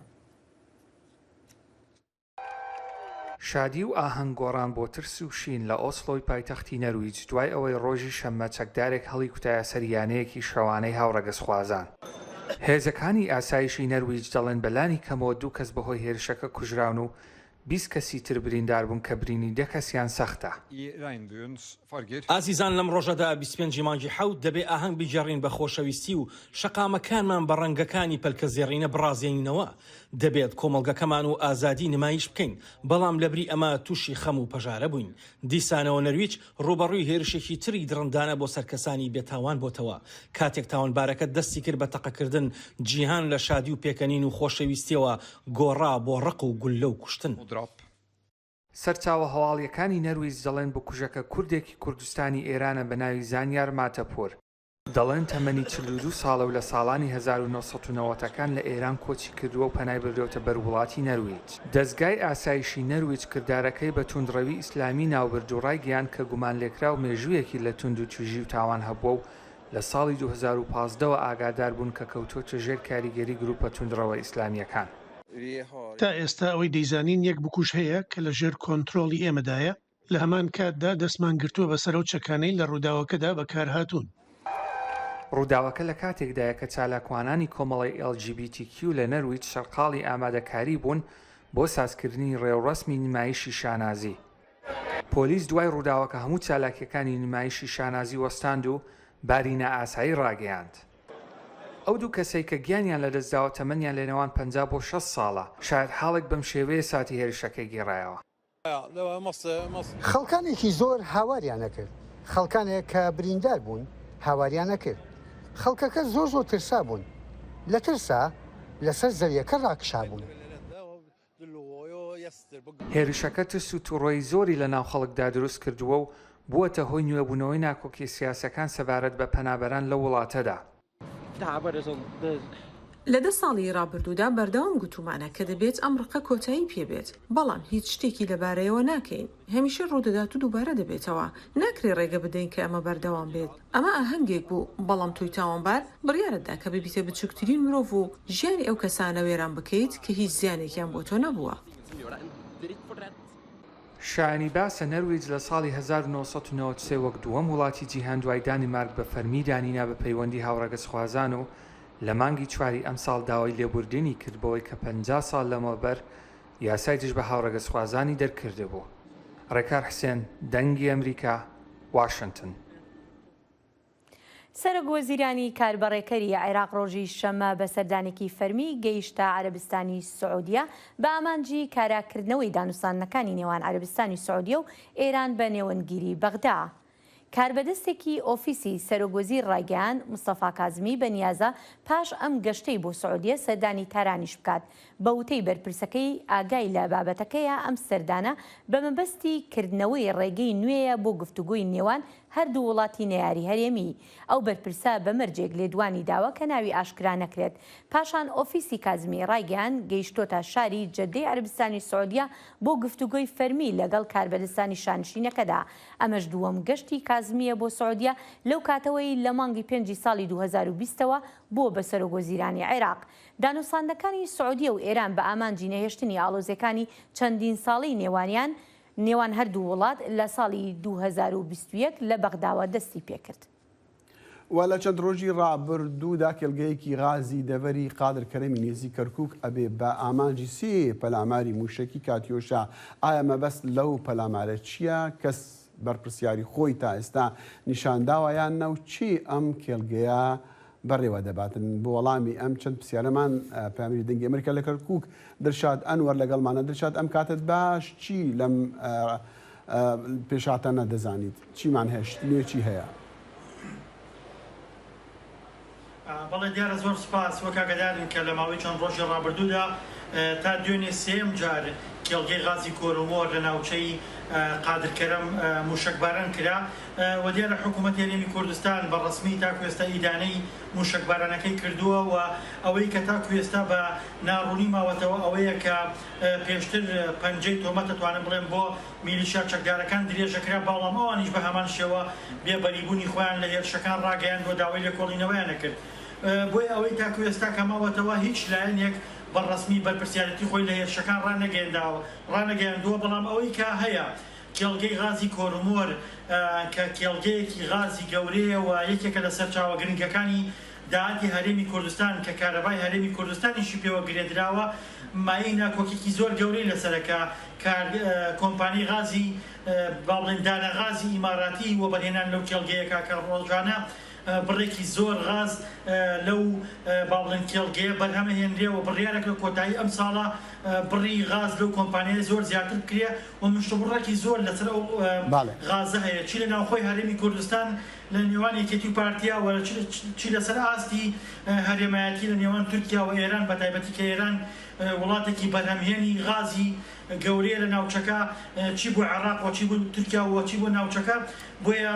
شادی و ئاهەنگ گۆڕان بۆ ترس و شین لە ئۆسلۆی پایتەختی نەرویج دوای ئەوەی ڕۆژی شەممە چەکدارێک هەڵیکوتایە سەر یانەیەکی شەوانەی هاوڕەگەزخوازان. هێزەکانی ئاسایشی نەرویج دەڵێن بە لانی کەمەوە دوو کەس بەهۆی هێرشەکە کوژراون و 20 کەسی تر بریندار بوون کە برینی دە کەسیان سەختە. ئازیزان لەم ڕۆژەدا 25 ی مانگی حەوت دەبێ ئاهەنگ بگێڕین بە خۆشەویستی و شەقامەکانمان بە ڕەنگەکانی پەلکەزێڕینە بڕازێنینەوە، دەبێت کۆمەڵگەکەمان و ئازادی نمایش بکەین، بەڵام لەبری ئەمە تووشی خەم و پەژارە بووین. دیسانەوە نەرویج ڕووبەڕووی هێرشێکی تری دڕندانە بۆ سەر کەسانی بێتاوان بۆتەوە. کاتێک تاوانبارەکە دەستی کرد بە تەقەکردن، جیهان لە شادی و پێکەنین و خۆشەویستیەوە گۆڕا بۆ ڕق و گوللە و کوشتن. سەرچاوە هەواڵییەکانی نەرویج دەڵێن بکوژەکە کوردێکی کوردستانی ئێرانە بە ناوی زانیار ماتەپوور. دەڵێن تەمەنی 42 ساڵە و لە ساڵانی 1990 ەکان لە ئێران کۆچی کردووە و پەنای بردۆتە بەر وڵاتی نەرویج. دەزگای ئاسایشی نەرویج کردارەکەی بە توندڕەوی ئیسلامی ناوبرد و ڕایگەیاند کە گومانلێکراو مێژوویەکی لە توندوتیژی و تاوان هەبووە و لە ساڵی 2015 وە ئاگادار بوون کە کەوتۆتە ژێر کاریگەری گروپە توندڕەوە ئیسلامییەکان. تا ئێستا ئەوەی دەیزانین یەک بکوژ هەیە کە لە ژێر کۆنترۆڵی ئێمەدایە، لە هەمان کاتدا دەستمان گرتووە بەسەر ئەو چەکانەی لە ڕووداوەکەدا بەکارهاتوون. ڕووداوەکە لە کاتێکدایە کە چالاکوانانی کۆمەڵەی LGBTQ لە نەرویج سەرقاڵی ئامادەکاری بوون بۆ سازکردنی ڕێوڕەسمی نمایشی شانازی. پۆلیس دوای ڕووداوەکە هەموو چالاکییەکانی نمایشی شانازی وەستاند و باری نائاسایی ڕاگەیاند. ئەو دوو کەسەی کە گیانیان لەدەستداوە تەمەنیان لەنێوان 50 بۆ 60 ساڵە، شایەتحاڵێک بەم شێوەیە ساتی هێرشەکەی گێڕایەوە. خەڵکانێکی زۆر هاواریان ئەکرد، خەڵکانێک کە بریندار بوون هاواریان ئەکرد. خەڵکەکە زۆر زۆر ترسابوون، لە ترسا لەسەر زەویەکە ڕاکشابوون. هێرشەکە ترس و توڕەیی زۆری لەناو خەڵکدا دروست کردووە و بووەتە هۆی نوێبوونەوەی ناکۆکییە سیاسییەکان سەبارەت بە پەنابەران لەو وڵاتەدا. لە دە ساڵی ڕابردوودا بەردەوام گوتوومانە کە دەبێت ئەم ڕقە کۆتایی پێ بێت، بەڵام هیچ شتێکی لەبارەیەوە ناکەین. هەمیشە ڕوودەدات و دووبارە دەبێتەوە. ناکرێ ڕێگە بدەین کە ئەمە بەردەوام بێت. ئەمە ئاهەنگێک بوو، بەڵام تۆی تاوانبار بڕیارت دا کە ببیتە بچووکترین مرۆڤ و ژیانی ئەو کەسانە وێران بکەیت کە هیچ زیانێکیان بۆ تۆ نەبووە. شایانی باسە نەرویج لە ساڵی 1993 وەک دووەم وڵاتی جیهان دوای دانیمارک بە فەرمی دانینا بە پەیوەندی هاوڕەگەزخوازان و لە مانگی چواری ئەمساڵ داوای لێبوردنی کرد بەوەی کە 50 ساڵ لەمەوبەر یاسای دژ بە هاوڕەگەزخوازانی دەرکردبوو. ڕێکار حسێن، دەنگی ئەمریکا، واشنتن. سەرۆک وەزیرانی کاربەڕێکەری عێراق ڕۆژی شەممە بە سەردانێکی فەرمی گەیشتە عەرەبستانی سعودیە بە ئامانجی کاراکردنەوەی دانوستاندنەکانی نێوان عەرەبستانی سعودیە و ئێران بە نێوەندگیری بەغدا. کاربەدەستێکی ئۆفیسی سەرۆک وەزیر ڕایگەیاند، مستەفا کازمی بەنیازە پاش ئەم گەشتەی بۆ سعودیە سەردانی تارانیش بکات. بە وتەی بەرپرسەکەی ئاگای لە بابەتەکەیە، ئەم سەردانە بە مەبەستی کردنەوەی ڕێگەی نوێیە بۆ گفتوگۆی نێوان هەردوو وڵاتی نەیاری هەرێمی. ئەو بەرپرسە بە مەرجێک لێدوانی داوە کە ناوی ئاشکرا نەکرێت. پاشان ئۆفیسی کازمی ڕایگەیاند گەیشتۆتە شاری جەدەی عەرەبستانی سعودیە بۆ گفتوگۆی فەرمی لەگەڵ کاربەدەستانی شانشینەکەدا. ئەمەش دووەم گەشتی کازمییە بۆ سعودیە لەو کاتەوەی لە مانگی پێنجی ساڵی 2020 ەوە بووە بە سەرۆکوەزیرانی عێراق. دانوستاندنەکانی سعودیە و ئێران بە ئامانجی نەهێشتنی ئاڵۆزییەکانی چەندین ساڵەی نێوانیان نێوان هەردوو وڵات لە ساڵی 2021 لە بەغداوە دەستیپێکرد. و لە چەند ڕۆژی ڕابردوودا کێڵگەیەکی غازی دەڤەری قادر کەرەمی نێزیک کەرکوک ئەبێ بە ئامانجی سێ پەلاماری موشەکی کاتیۆشا، ئایا مەبەست لەو پەلامارە چیە؟ کەس بەرپرسیاری خۆی تا ئێستا نیشانداوە یان نا و کێ ئەم کێڵگەیە بەڕێوە دەباتن؟ بۆ وەڵامی ئەم چەند پرسیارەمان پەیامنێری دەنگی ئەمریکا لە کەرکوک دلشاد ئەنوەر لەگەڵمانە. دلشاد ئەم کاتەت باش، چی لەم پێشهاتانە دەزانیت؟ چیمان هەیە؟ شتی نوێ چی هەیە؟ بەڵێ دیارە زۆر سوپاس، وەک ئاگادارن کە لە ماوەی چەند ڕۆژی ڕابردوودا تا دوێنێ سێیەم جار کێڵگەی غازی کۆرۆمۆر لە ناوچەی قادر کەرەم مووشەکباران کرا و دیارە حکوومەتی هەرێمی کوردستان بە ڕەسمی تاکو ئێستا ئیدانەی مووشەکبارانەکەی کردووە و ئەوەی کە تاکو ئێستا بە ناڕوونی ماوەتەوە ئەوەیە کە پێشتر پەنجەی تۆمەت ئەتوانم بڵێم بۆ میلیشیا چەکدارەکان درێژەکرا، بەڵام ئەوانیش بە هەمان شێوە بێ بەریبوونی خۆیان لە هێرشەکان ڕاگەیاند و داوای لێکۆڵینەوەیان کرد. بۆیە ئەوەی تاکو ئێستا کە ماوەتەوە هیچ لایەنێک بە ڕەسمی بەرپرسیارێتی خۆی لە هێرشەکان ڕانەگەیاندووە، بەڵام ئەوەی کە هەیە کێڵگەی غازی کۆرمۆر کە کێڵگەیەکی غازی گەورەیە و یەکێکە لە سەرچاوە گرنگەکانی داهاتی هەرێمی کوردستان کە کارەبای هەرێمی کوردستانیشی پێوە گرێدراوە مایەی ناکۆکیکی زۆر گەورەی لەسەرە کە کار کۆمپانیای غازی با بڵێین دانە غازی ئیماراتی وەبەرهێنان لەو کێڵگەیە کا کە ڕۆژانە بڕێکی زۆر غاز لەو با بڵێن کێڵگەیە بەرهەمەهێنرێ و بڕیارە کە کۆتایی ئەم ساڵە بڕی غاز لەو کۆمپانیایە زۆر زیاتر بکرێ و مشتومڕێکی زۆر لەسەر ئەو غازە هەیە چی لە ناوخۆی هەرێمی کوردستان لە نێوان یەکێتی و پارتیا و چی لەسەر ئاستی هەرێمایەتی لە نێوان تورکیا و ئێران بەتایبەتی کە ئێران وڵاتێکی بەرهەمهێنی غازی گەورەیە لە ناوچەکە چی بۆ عێراق و چی بۆ تورکیا و چی بۆ ناوچەکە بۆیە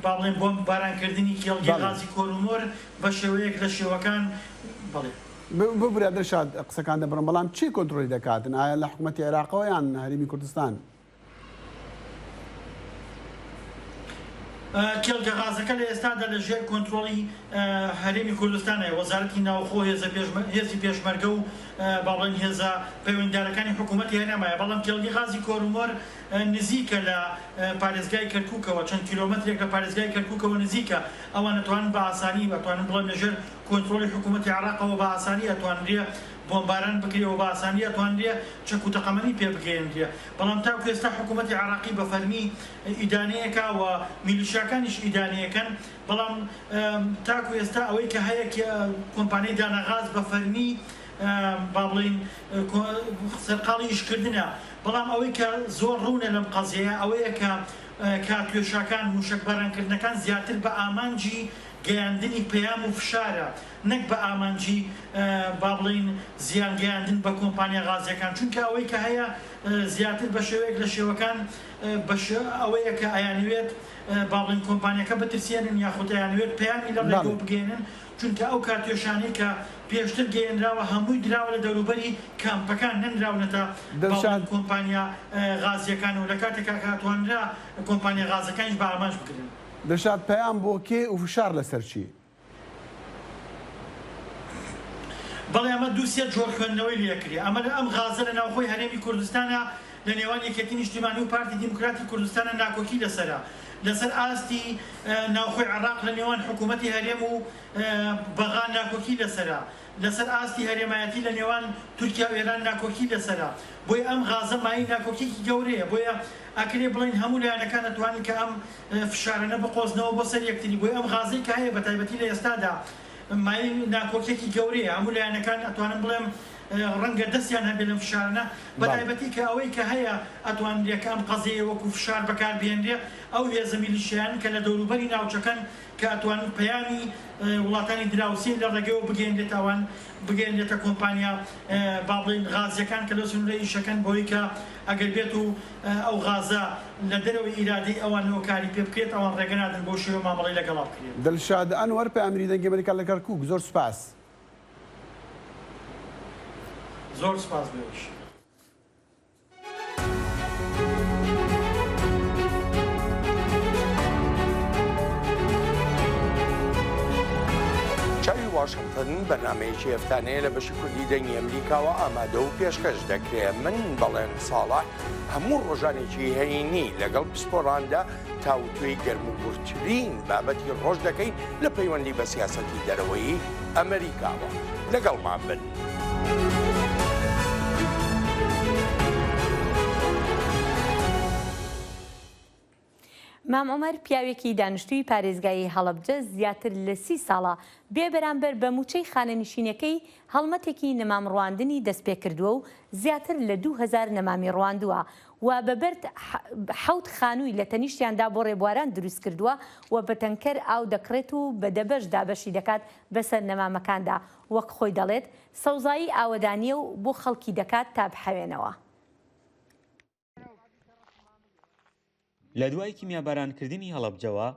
با بڵێین بۆمب بارانکردنی کێڵگەی غازی کۆرومۆر بە شێوەیەک لە شێوەکان بەڵێ. ببورە دلشاد قسەکان دەبڕم بەڵام کێ کۆنترۆلی دەکاتن ئایا لە حکومەتی عێراقەوە یان هەرێمی کوردستان؟ کێڵگە غازەکە لە ئێستادا لە ژێر کۆنترۆڵی هەرێمی کوردستانە، وەزارەتی ناوخۆ، هێزی پێشمەرگە و با بڵێین هێزە پەیوەندیدارەکانی حکوومەتی هەرێمایە، بەڵام کێڵگەی غازی کۆرومۆر نزیکە لە پارێزگای کەرکووکەوە، چەند کیلۆمەترێک لە پارێزگای کەرکووکەوە نزیکە، ئەوان ئەتوانن بە ئاسانی ئەتوانن بڵێم لە ژێر کۆنترۆڵی حکوومەتی عێراقەوە بە ئاسانی ئەتوانرێ بۆمباران بکرێ و بە ئاسانی ئەتوانرێ چەک و تەقەمەنی پێ بگەیەنرێ، بەڵام تاکو ئێستا حکوومەتی عێراقی بە فەرمی ئیدانەیەکا و میلیشیاکانیش ئیدانەیەکەن، بەڵام تاکو ئێستا ئەوەی کە هەیە کۆمپانیای داناغاز بە فەرمی با بڵێین سەرقاڵی ئیشکردنە، بەڵام ئەوەی کە زۆر ڕوونە لەم قەزیەیە ئەوەیە کە کاتیۆشاکان، موشەکبارانکردنەکان زیاتر بە ئامانجی گەیاندنی پەیام و فشارە نەک بە ئامانجی با بڵێین زیان گەیاندن بە کۆمپانیا غازیەکان، چونکە ئەوەی کە هەیە زیاتر بە شێوەیەک لە شێوەکان ئەوەیە کە ئەیانەوێت با بڵێین کۆمپانیاکە بترسێنن یاخود ئەیانەوێت پەیامی لە ڕێگەوە بگەیەنن، چونکە ئەو کاتیۆشانەی کە پێشتر گەیەنراوە هەمووی دراوە لە دەوروبەری کامپەکان نەنراونەتە با بڵێین کۆمپانیا غازیەکانەوە لە کاتێکا کە ئەتوانرا کۆمپانیا غازەکانیش بە ئامانج بگرن. دڵشاد پەیام بۆ کێ و فشار لەسەر چی؟ بەڵێ ئەمە دوو سێ جۆر خوێندنەوەی لێ ئەکرێ. ئەمە لە ئەم غازە لە ناوخۆی هەرێمی کوردستانا لە نێوان یەکێتی نیشتیمانی و پارتی دیموکراتی کوردستانا ناکۆکی لەسەرە. لەسەر ئاستی ناوخۆی عێڕاق لە نێوان حکوومەتی هەرێم و بەغا ناکۆکی لەسەرە. لەسەر ئاستی هەرێمایەتی لە نێوان تورکیا و ئێران ناکۆکی لەسەرە. بۆیە ئەم غازە مایەی ناکۆکیەکی گەورەیە. بۆیە ئەکرێ بڵێین هەموو لایەنەکان ئەتوانن کە ئەم فشارانە بقۆزنەوە بۆ سەر یەکتری، بۆیە ئەم غازەی کە هەیە بەتایبەتی لە ئێستادا مایەی ناکۆکیەکی گەورەیە، هەموو لایەنەکان ئەتوانم بڵێم ڕەنگە دەستیان هەبێ لەم فشارانە، بەتایبەتی کە ئەوەی کە هەیە ئەتوانرێ کە ئەم قەزیەیە وەکو فشار بەکار بهێنرێ، ئەو هێزە میلیشیایانەن کە لە دەوروبەری ناوچەکەن کە ئەتوانن پەیامی. وڵاتانی دراوسێ لە ڕێگەیەوە بگەیەنرێتە ئەوان، بگەیەنرێتە کۆمپانیا با بڵێین غازییەکان کە لەو سنوورە ئیشەکەن بەوەی کە ئەگەر بێت و ئەو غازە لە دەرەوەی ئیرادەی ئەوانەوە کاری پێ بکرێت ئەوان ڕێگە نادەن بەو شێوە مامەڵەی لەگەڵا بکرێت. دڵشاد ئەنوەر، پەیامنێری دەنگی ئەمەریکا لە کەرکووک، زۆر سوپاس. زۆر سوپاس بۆ ئێوەش. چاوی واشنتن بەرنامەیەکی هەفتانەیە لە بەشی کوردی دەنگی ئەمریکاوە ئامادە و پێشکەش دەکرێ من بەڵێن ساڵح هەموو ڕۆژانێکی هەینی لەگەڵ پسپۆڕاندا تاوتوێی گەرموگوڕترین بابەتی ڕۆژ دەکەین لە پەیوەندی بە سیاسەتی دەرەوەیی ئەمریکاوە. لەگەڵمان بن. مام عومەر پیاوێکی دانیشتووی پارێزگای هەڵەبجە زیاتر لە سی ساڵە بێ بەرامبەر بە مووچەی خانەنشینەکەی هەڵمەتێکی نەمام ڕواندنی دەستپێکردووە و زیاتر لە 2000 نەمامی ڕواندووە و بە بەرد حەوت خانووی لە تەنیشتیاندا بۆ ڕێبواران دروستکردووە و بە تەنکەر ئاو دەکڕێت و بە دەبەش دابەشی دەکات بەسەر نەمامەکاندا، وەک خۆی دەڵێت، سەوزایی ئاوەدانییە و بۆ خەڵکی دەکات تا بحەوێنەوە. لە دوای کیمیابارانکردنی هەڵەبجەوە،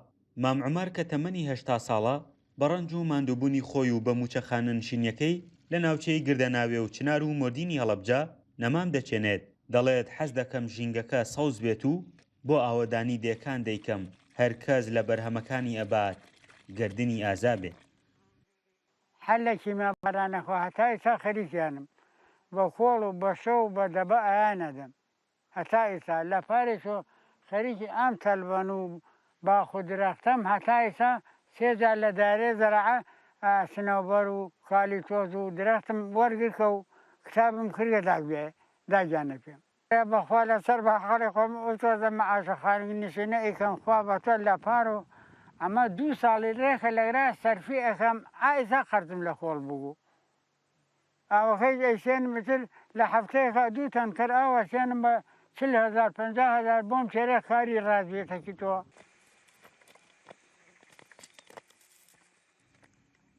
مام عومەر کە تەمەنی 80 ساڵە، بە ڕەنج و ماندووبوونی خۆی و بە مووچە خانەنشینییەکەی لە ناوچەی گردەناوێ و چنار و مۆردینی هەڵەبجە نەمام دەچێنێت، دەڵێت حەز دەکەم ژینگەکە سەوز بێت و بۆ ئاوەدانی دێکان دەیکەم، هەر کەس لە بەرهەمەکانی ئەبات گەردنی ئازا بێ. هەر لە کیمیابارانەکەوە هەتا ئیستا خەریکیانم، بە کۆڵ و بە شەو و بە دەبە ئەیانەدەم. هەتا ئیستا لە پارێکەوە خەریکی ئەم تەلبەن و باخ و درەختەم هەتا ئیستا سێ جار لە دایرەی زەراعە سنەوبەر و کالیتۆز و درەختم وەرگرکە و کتابم کردگە داگیانە پێم. بەخوا لەسەر باخەڵی خۆم ئەو تۆزە مەعاشە خانگ نشینە ئەیکەم خوا بەتۆ لەپار و ئەمە دوو ساڵی رێکە لەگرا سەرفی ئەکەم ئایسا قەرزم لە کۆڵ بوو ئاوەکەیش ئەیسێنم ئیتر لە هەفتەیەکا دوو تەنکەر ئاو ئەسێنم بە 40 هەزار 50 هەزار بۆم تێرێ کاری ڕاست بێتەکی تۆ.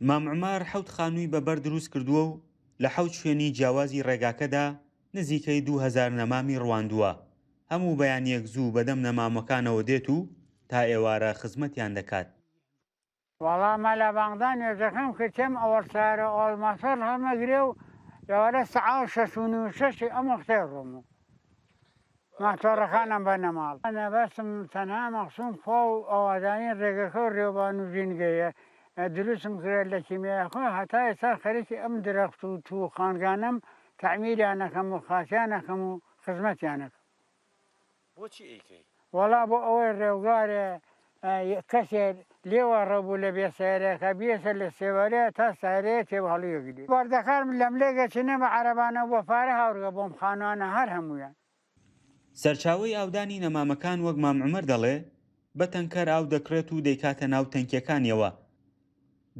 مام عومەر حەوت خانووی بە بەرد دروست کردووە و لە حەوت شوێنی جیاوازی ڕێگاکەدا نزیکەی 2000 نەمامی ڕواندووە، هەموو بەیانییەک زوو بەدەم نەمامەکانەوە دێت و تا ئێوارە خزمەتیان دەکات. وەڵا مەلا بانگدا نوێژەکەم کرد تێم ئەوەڵ سەیارە ئەوەڵ ماتۆڕ هەڵمەگرێ و ئێوارە سەعات شەش و نیو شەشی ئەم وەختەی ڕۆم و ماتۆڕەکانم بەنە ماڵ. مەبەستم تەنها مەخسوم خوا و ئاوادانی ڕێگەکە و ڕێوبان و ژینگەیە دروستم کرد لە کیمیایەکە هەتا ئێستا خەریکی ئەم درەخت و توو و خانگانەم تەعمیریان ئەکەم و خاسیان ئەکەم و خزمەتیان ئەکەم. بۆچی ئەیکەی؟ وەڵا بۆ ئەوەی ڕێوگارێ کەسێ لێوە ڕەبوو لە بێ سەیارەکە بیەسە لە سێوارەیە تا سەیارەیە تێ هەڵیەگری بەردەکانم لەملێ گەچنە بە عەرەبانە بۆ پارە هاورگە بۆم خانوانە هەر هەموویان. سەرچاوەی ئاودانی نەمامەکان وەک مام عومەر دەڵێ، بە تەنکەر ئاو دەکڕێت و دەیکاتە ناو تەنکیەکانیەوە،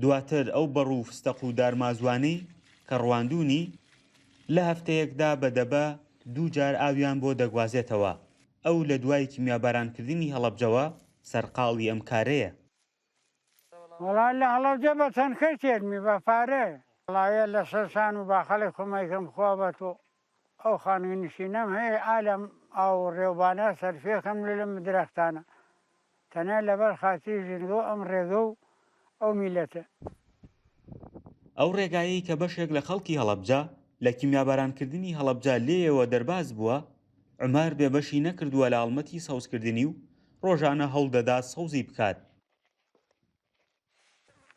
دواتر ئەو بەڕوو و فستەق و دارمازوانەی کە ڕواندوونی، لە هەفتەیەکدا بە دەبە دوو جار ئاویان بۆ دەگوازێتەوە، ئەو لە دوای کیمیابارانکردنی هەڵەبجەوە سەرقاڵی ئەم کارەیە. وەڵا لە هەڵەبجە بە تەنکەر تێرمی بە پارە. وەڵایە لە سەر شان و باخەڵی خۆم ئەیکەم خوا بە تۆ ئەو خانووی نشینەم هەیە ئا لەم ئاو و ڕێوبانە سەرفێکەم لەم درەختانە تەنیا لەبەر خاتری ژینگە و ئەم ڕێگە و ئەو میلەتە. ئەو ڕێگایەی کە بەشێک لە خەڵکی هەڵەبجە لە کیمیابارانکردنی هەڵەبجە لێیەوە دەرباز بووە، عومەر بێبەشی نەکردووە لە هەڵمەتی سەوزکردنی و ڕۆژانە هەوڵدەدات سەوزی بکات.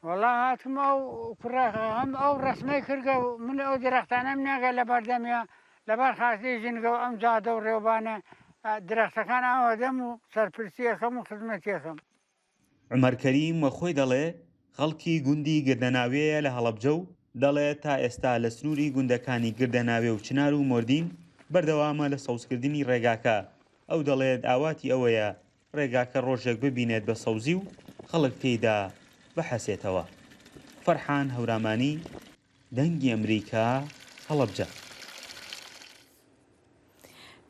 وەڵا هاتم ئەو کوڕە هەم ئەو ڕەسمەی کردگە و من ئەو درەختانەم ناگە لە بەردەمیا لەبەر خاتری ژینگە و ئەم جادە و ڕێوبانە درەختەکان ئاوەدەم و سەرپرسیەکەم و خزمەتیەکەم. عومەر کەریم وە خۆی دەڵێ خەڵکی گوندی گردەناوێیە لە هەڵەبجە و دەڵێت تا ئێستا لە سنووری گوندەکانی گردەناوێ و چنار و مۆردین بەردەوامە لە سەوزکردنی ڕێگاکە، ئەو دەڵێت ئاواتی ئەوەیە ڕێگاکە ڕۆژێک ببینێت بە سەوزی و خەڵک تێیدا بحەسێتەوە. فەرحان هەورامانی، دەنگی ئەمریکا، هەڵەبجە.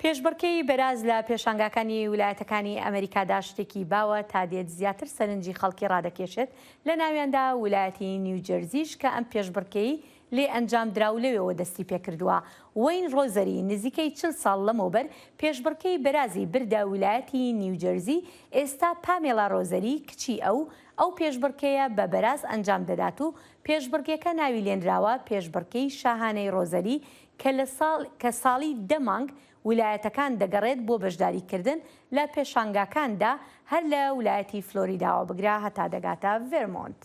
پێشبڕکێی بەراز لە پێشانگاکانی ولایەتەکانی ئەمەریکادا شتێکی باوە تا دێت زیاتر سەرنجی خەڵکی ڕادەکێشێت، لە ناویاندا ولایەتی نیوجێرزیش کە ئەم پێشبڕکێی لێ ئەنجامدرا و لەوێوە دەستی پێکردووە. وەین ڕۆزەری نزیکەی 40 ساڵ لەمەوبەر پێشبڕکێی بەرازی بردە ولایەتی نیوجێرزی، ئێستا پامێڵا ڕۆزەری کچی ئەو، ئەو پێشبڕکێیە بە بەراز ئەنجام دەدات و پێشبڕکێکە ناوی لێنراوە پێشبڕکێی شاهانەی ڕۆزەری کە لە ساڵ کە ساڵی دە مانگ ولایەتەکان دەگەڕێت بۆ بەشداری کردن لە پێشانگاکاندا هەر لە ولایەتی فلۆریداوە بگرە هەتا دەگاتە ڤێرمۆنت.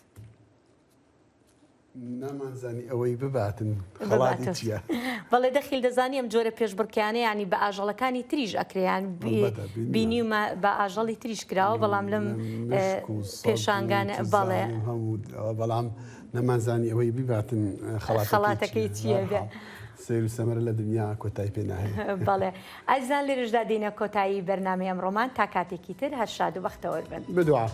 نامانزانی ئەوەی بباتن خەڵاتی چییە؟ بەڵێ دەخیل دەزانی ئەم جۆرە پێشبڕکێیانە یانی بە ئاژەڵەکانی تریش ئەکرێ یان بینیومە بە ئاژەڵی تریش کراوە بەڵام لەم پێشانگانە بەڵێ بەڵام نەمانزانی ئەوەی بیباتن خەڵاتەکەی چییە بێ. سەیر و سەمەرە لە دنیا کۆتای پێ ناهێ. بەڵێ ئازیزان لێرەشدا دێینە کۆتایی بەرنامەی ئەمڕۆمان تا کاتێکی تر هەر شاد و بەختەوەر بن. بدوعا.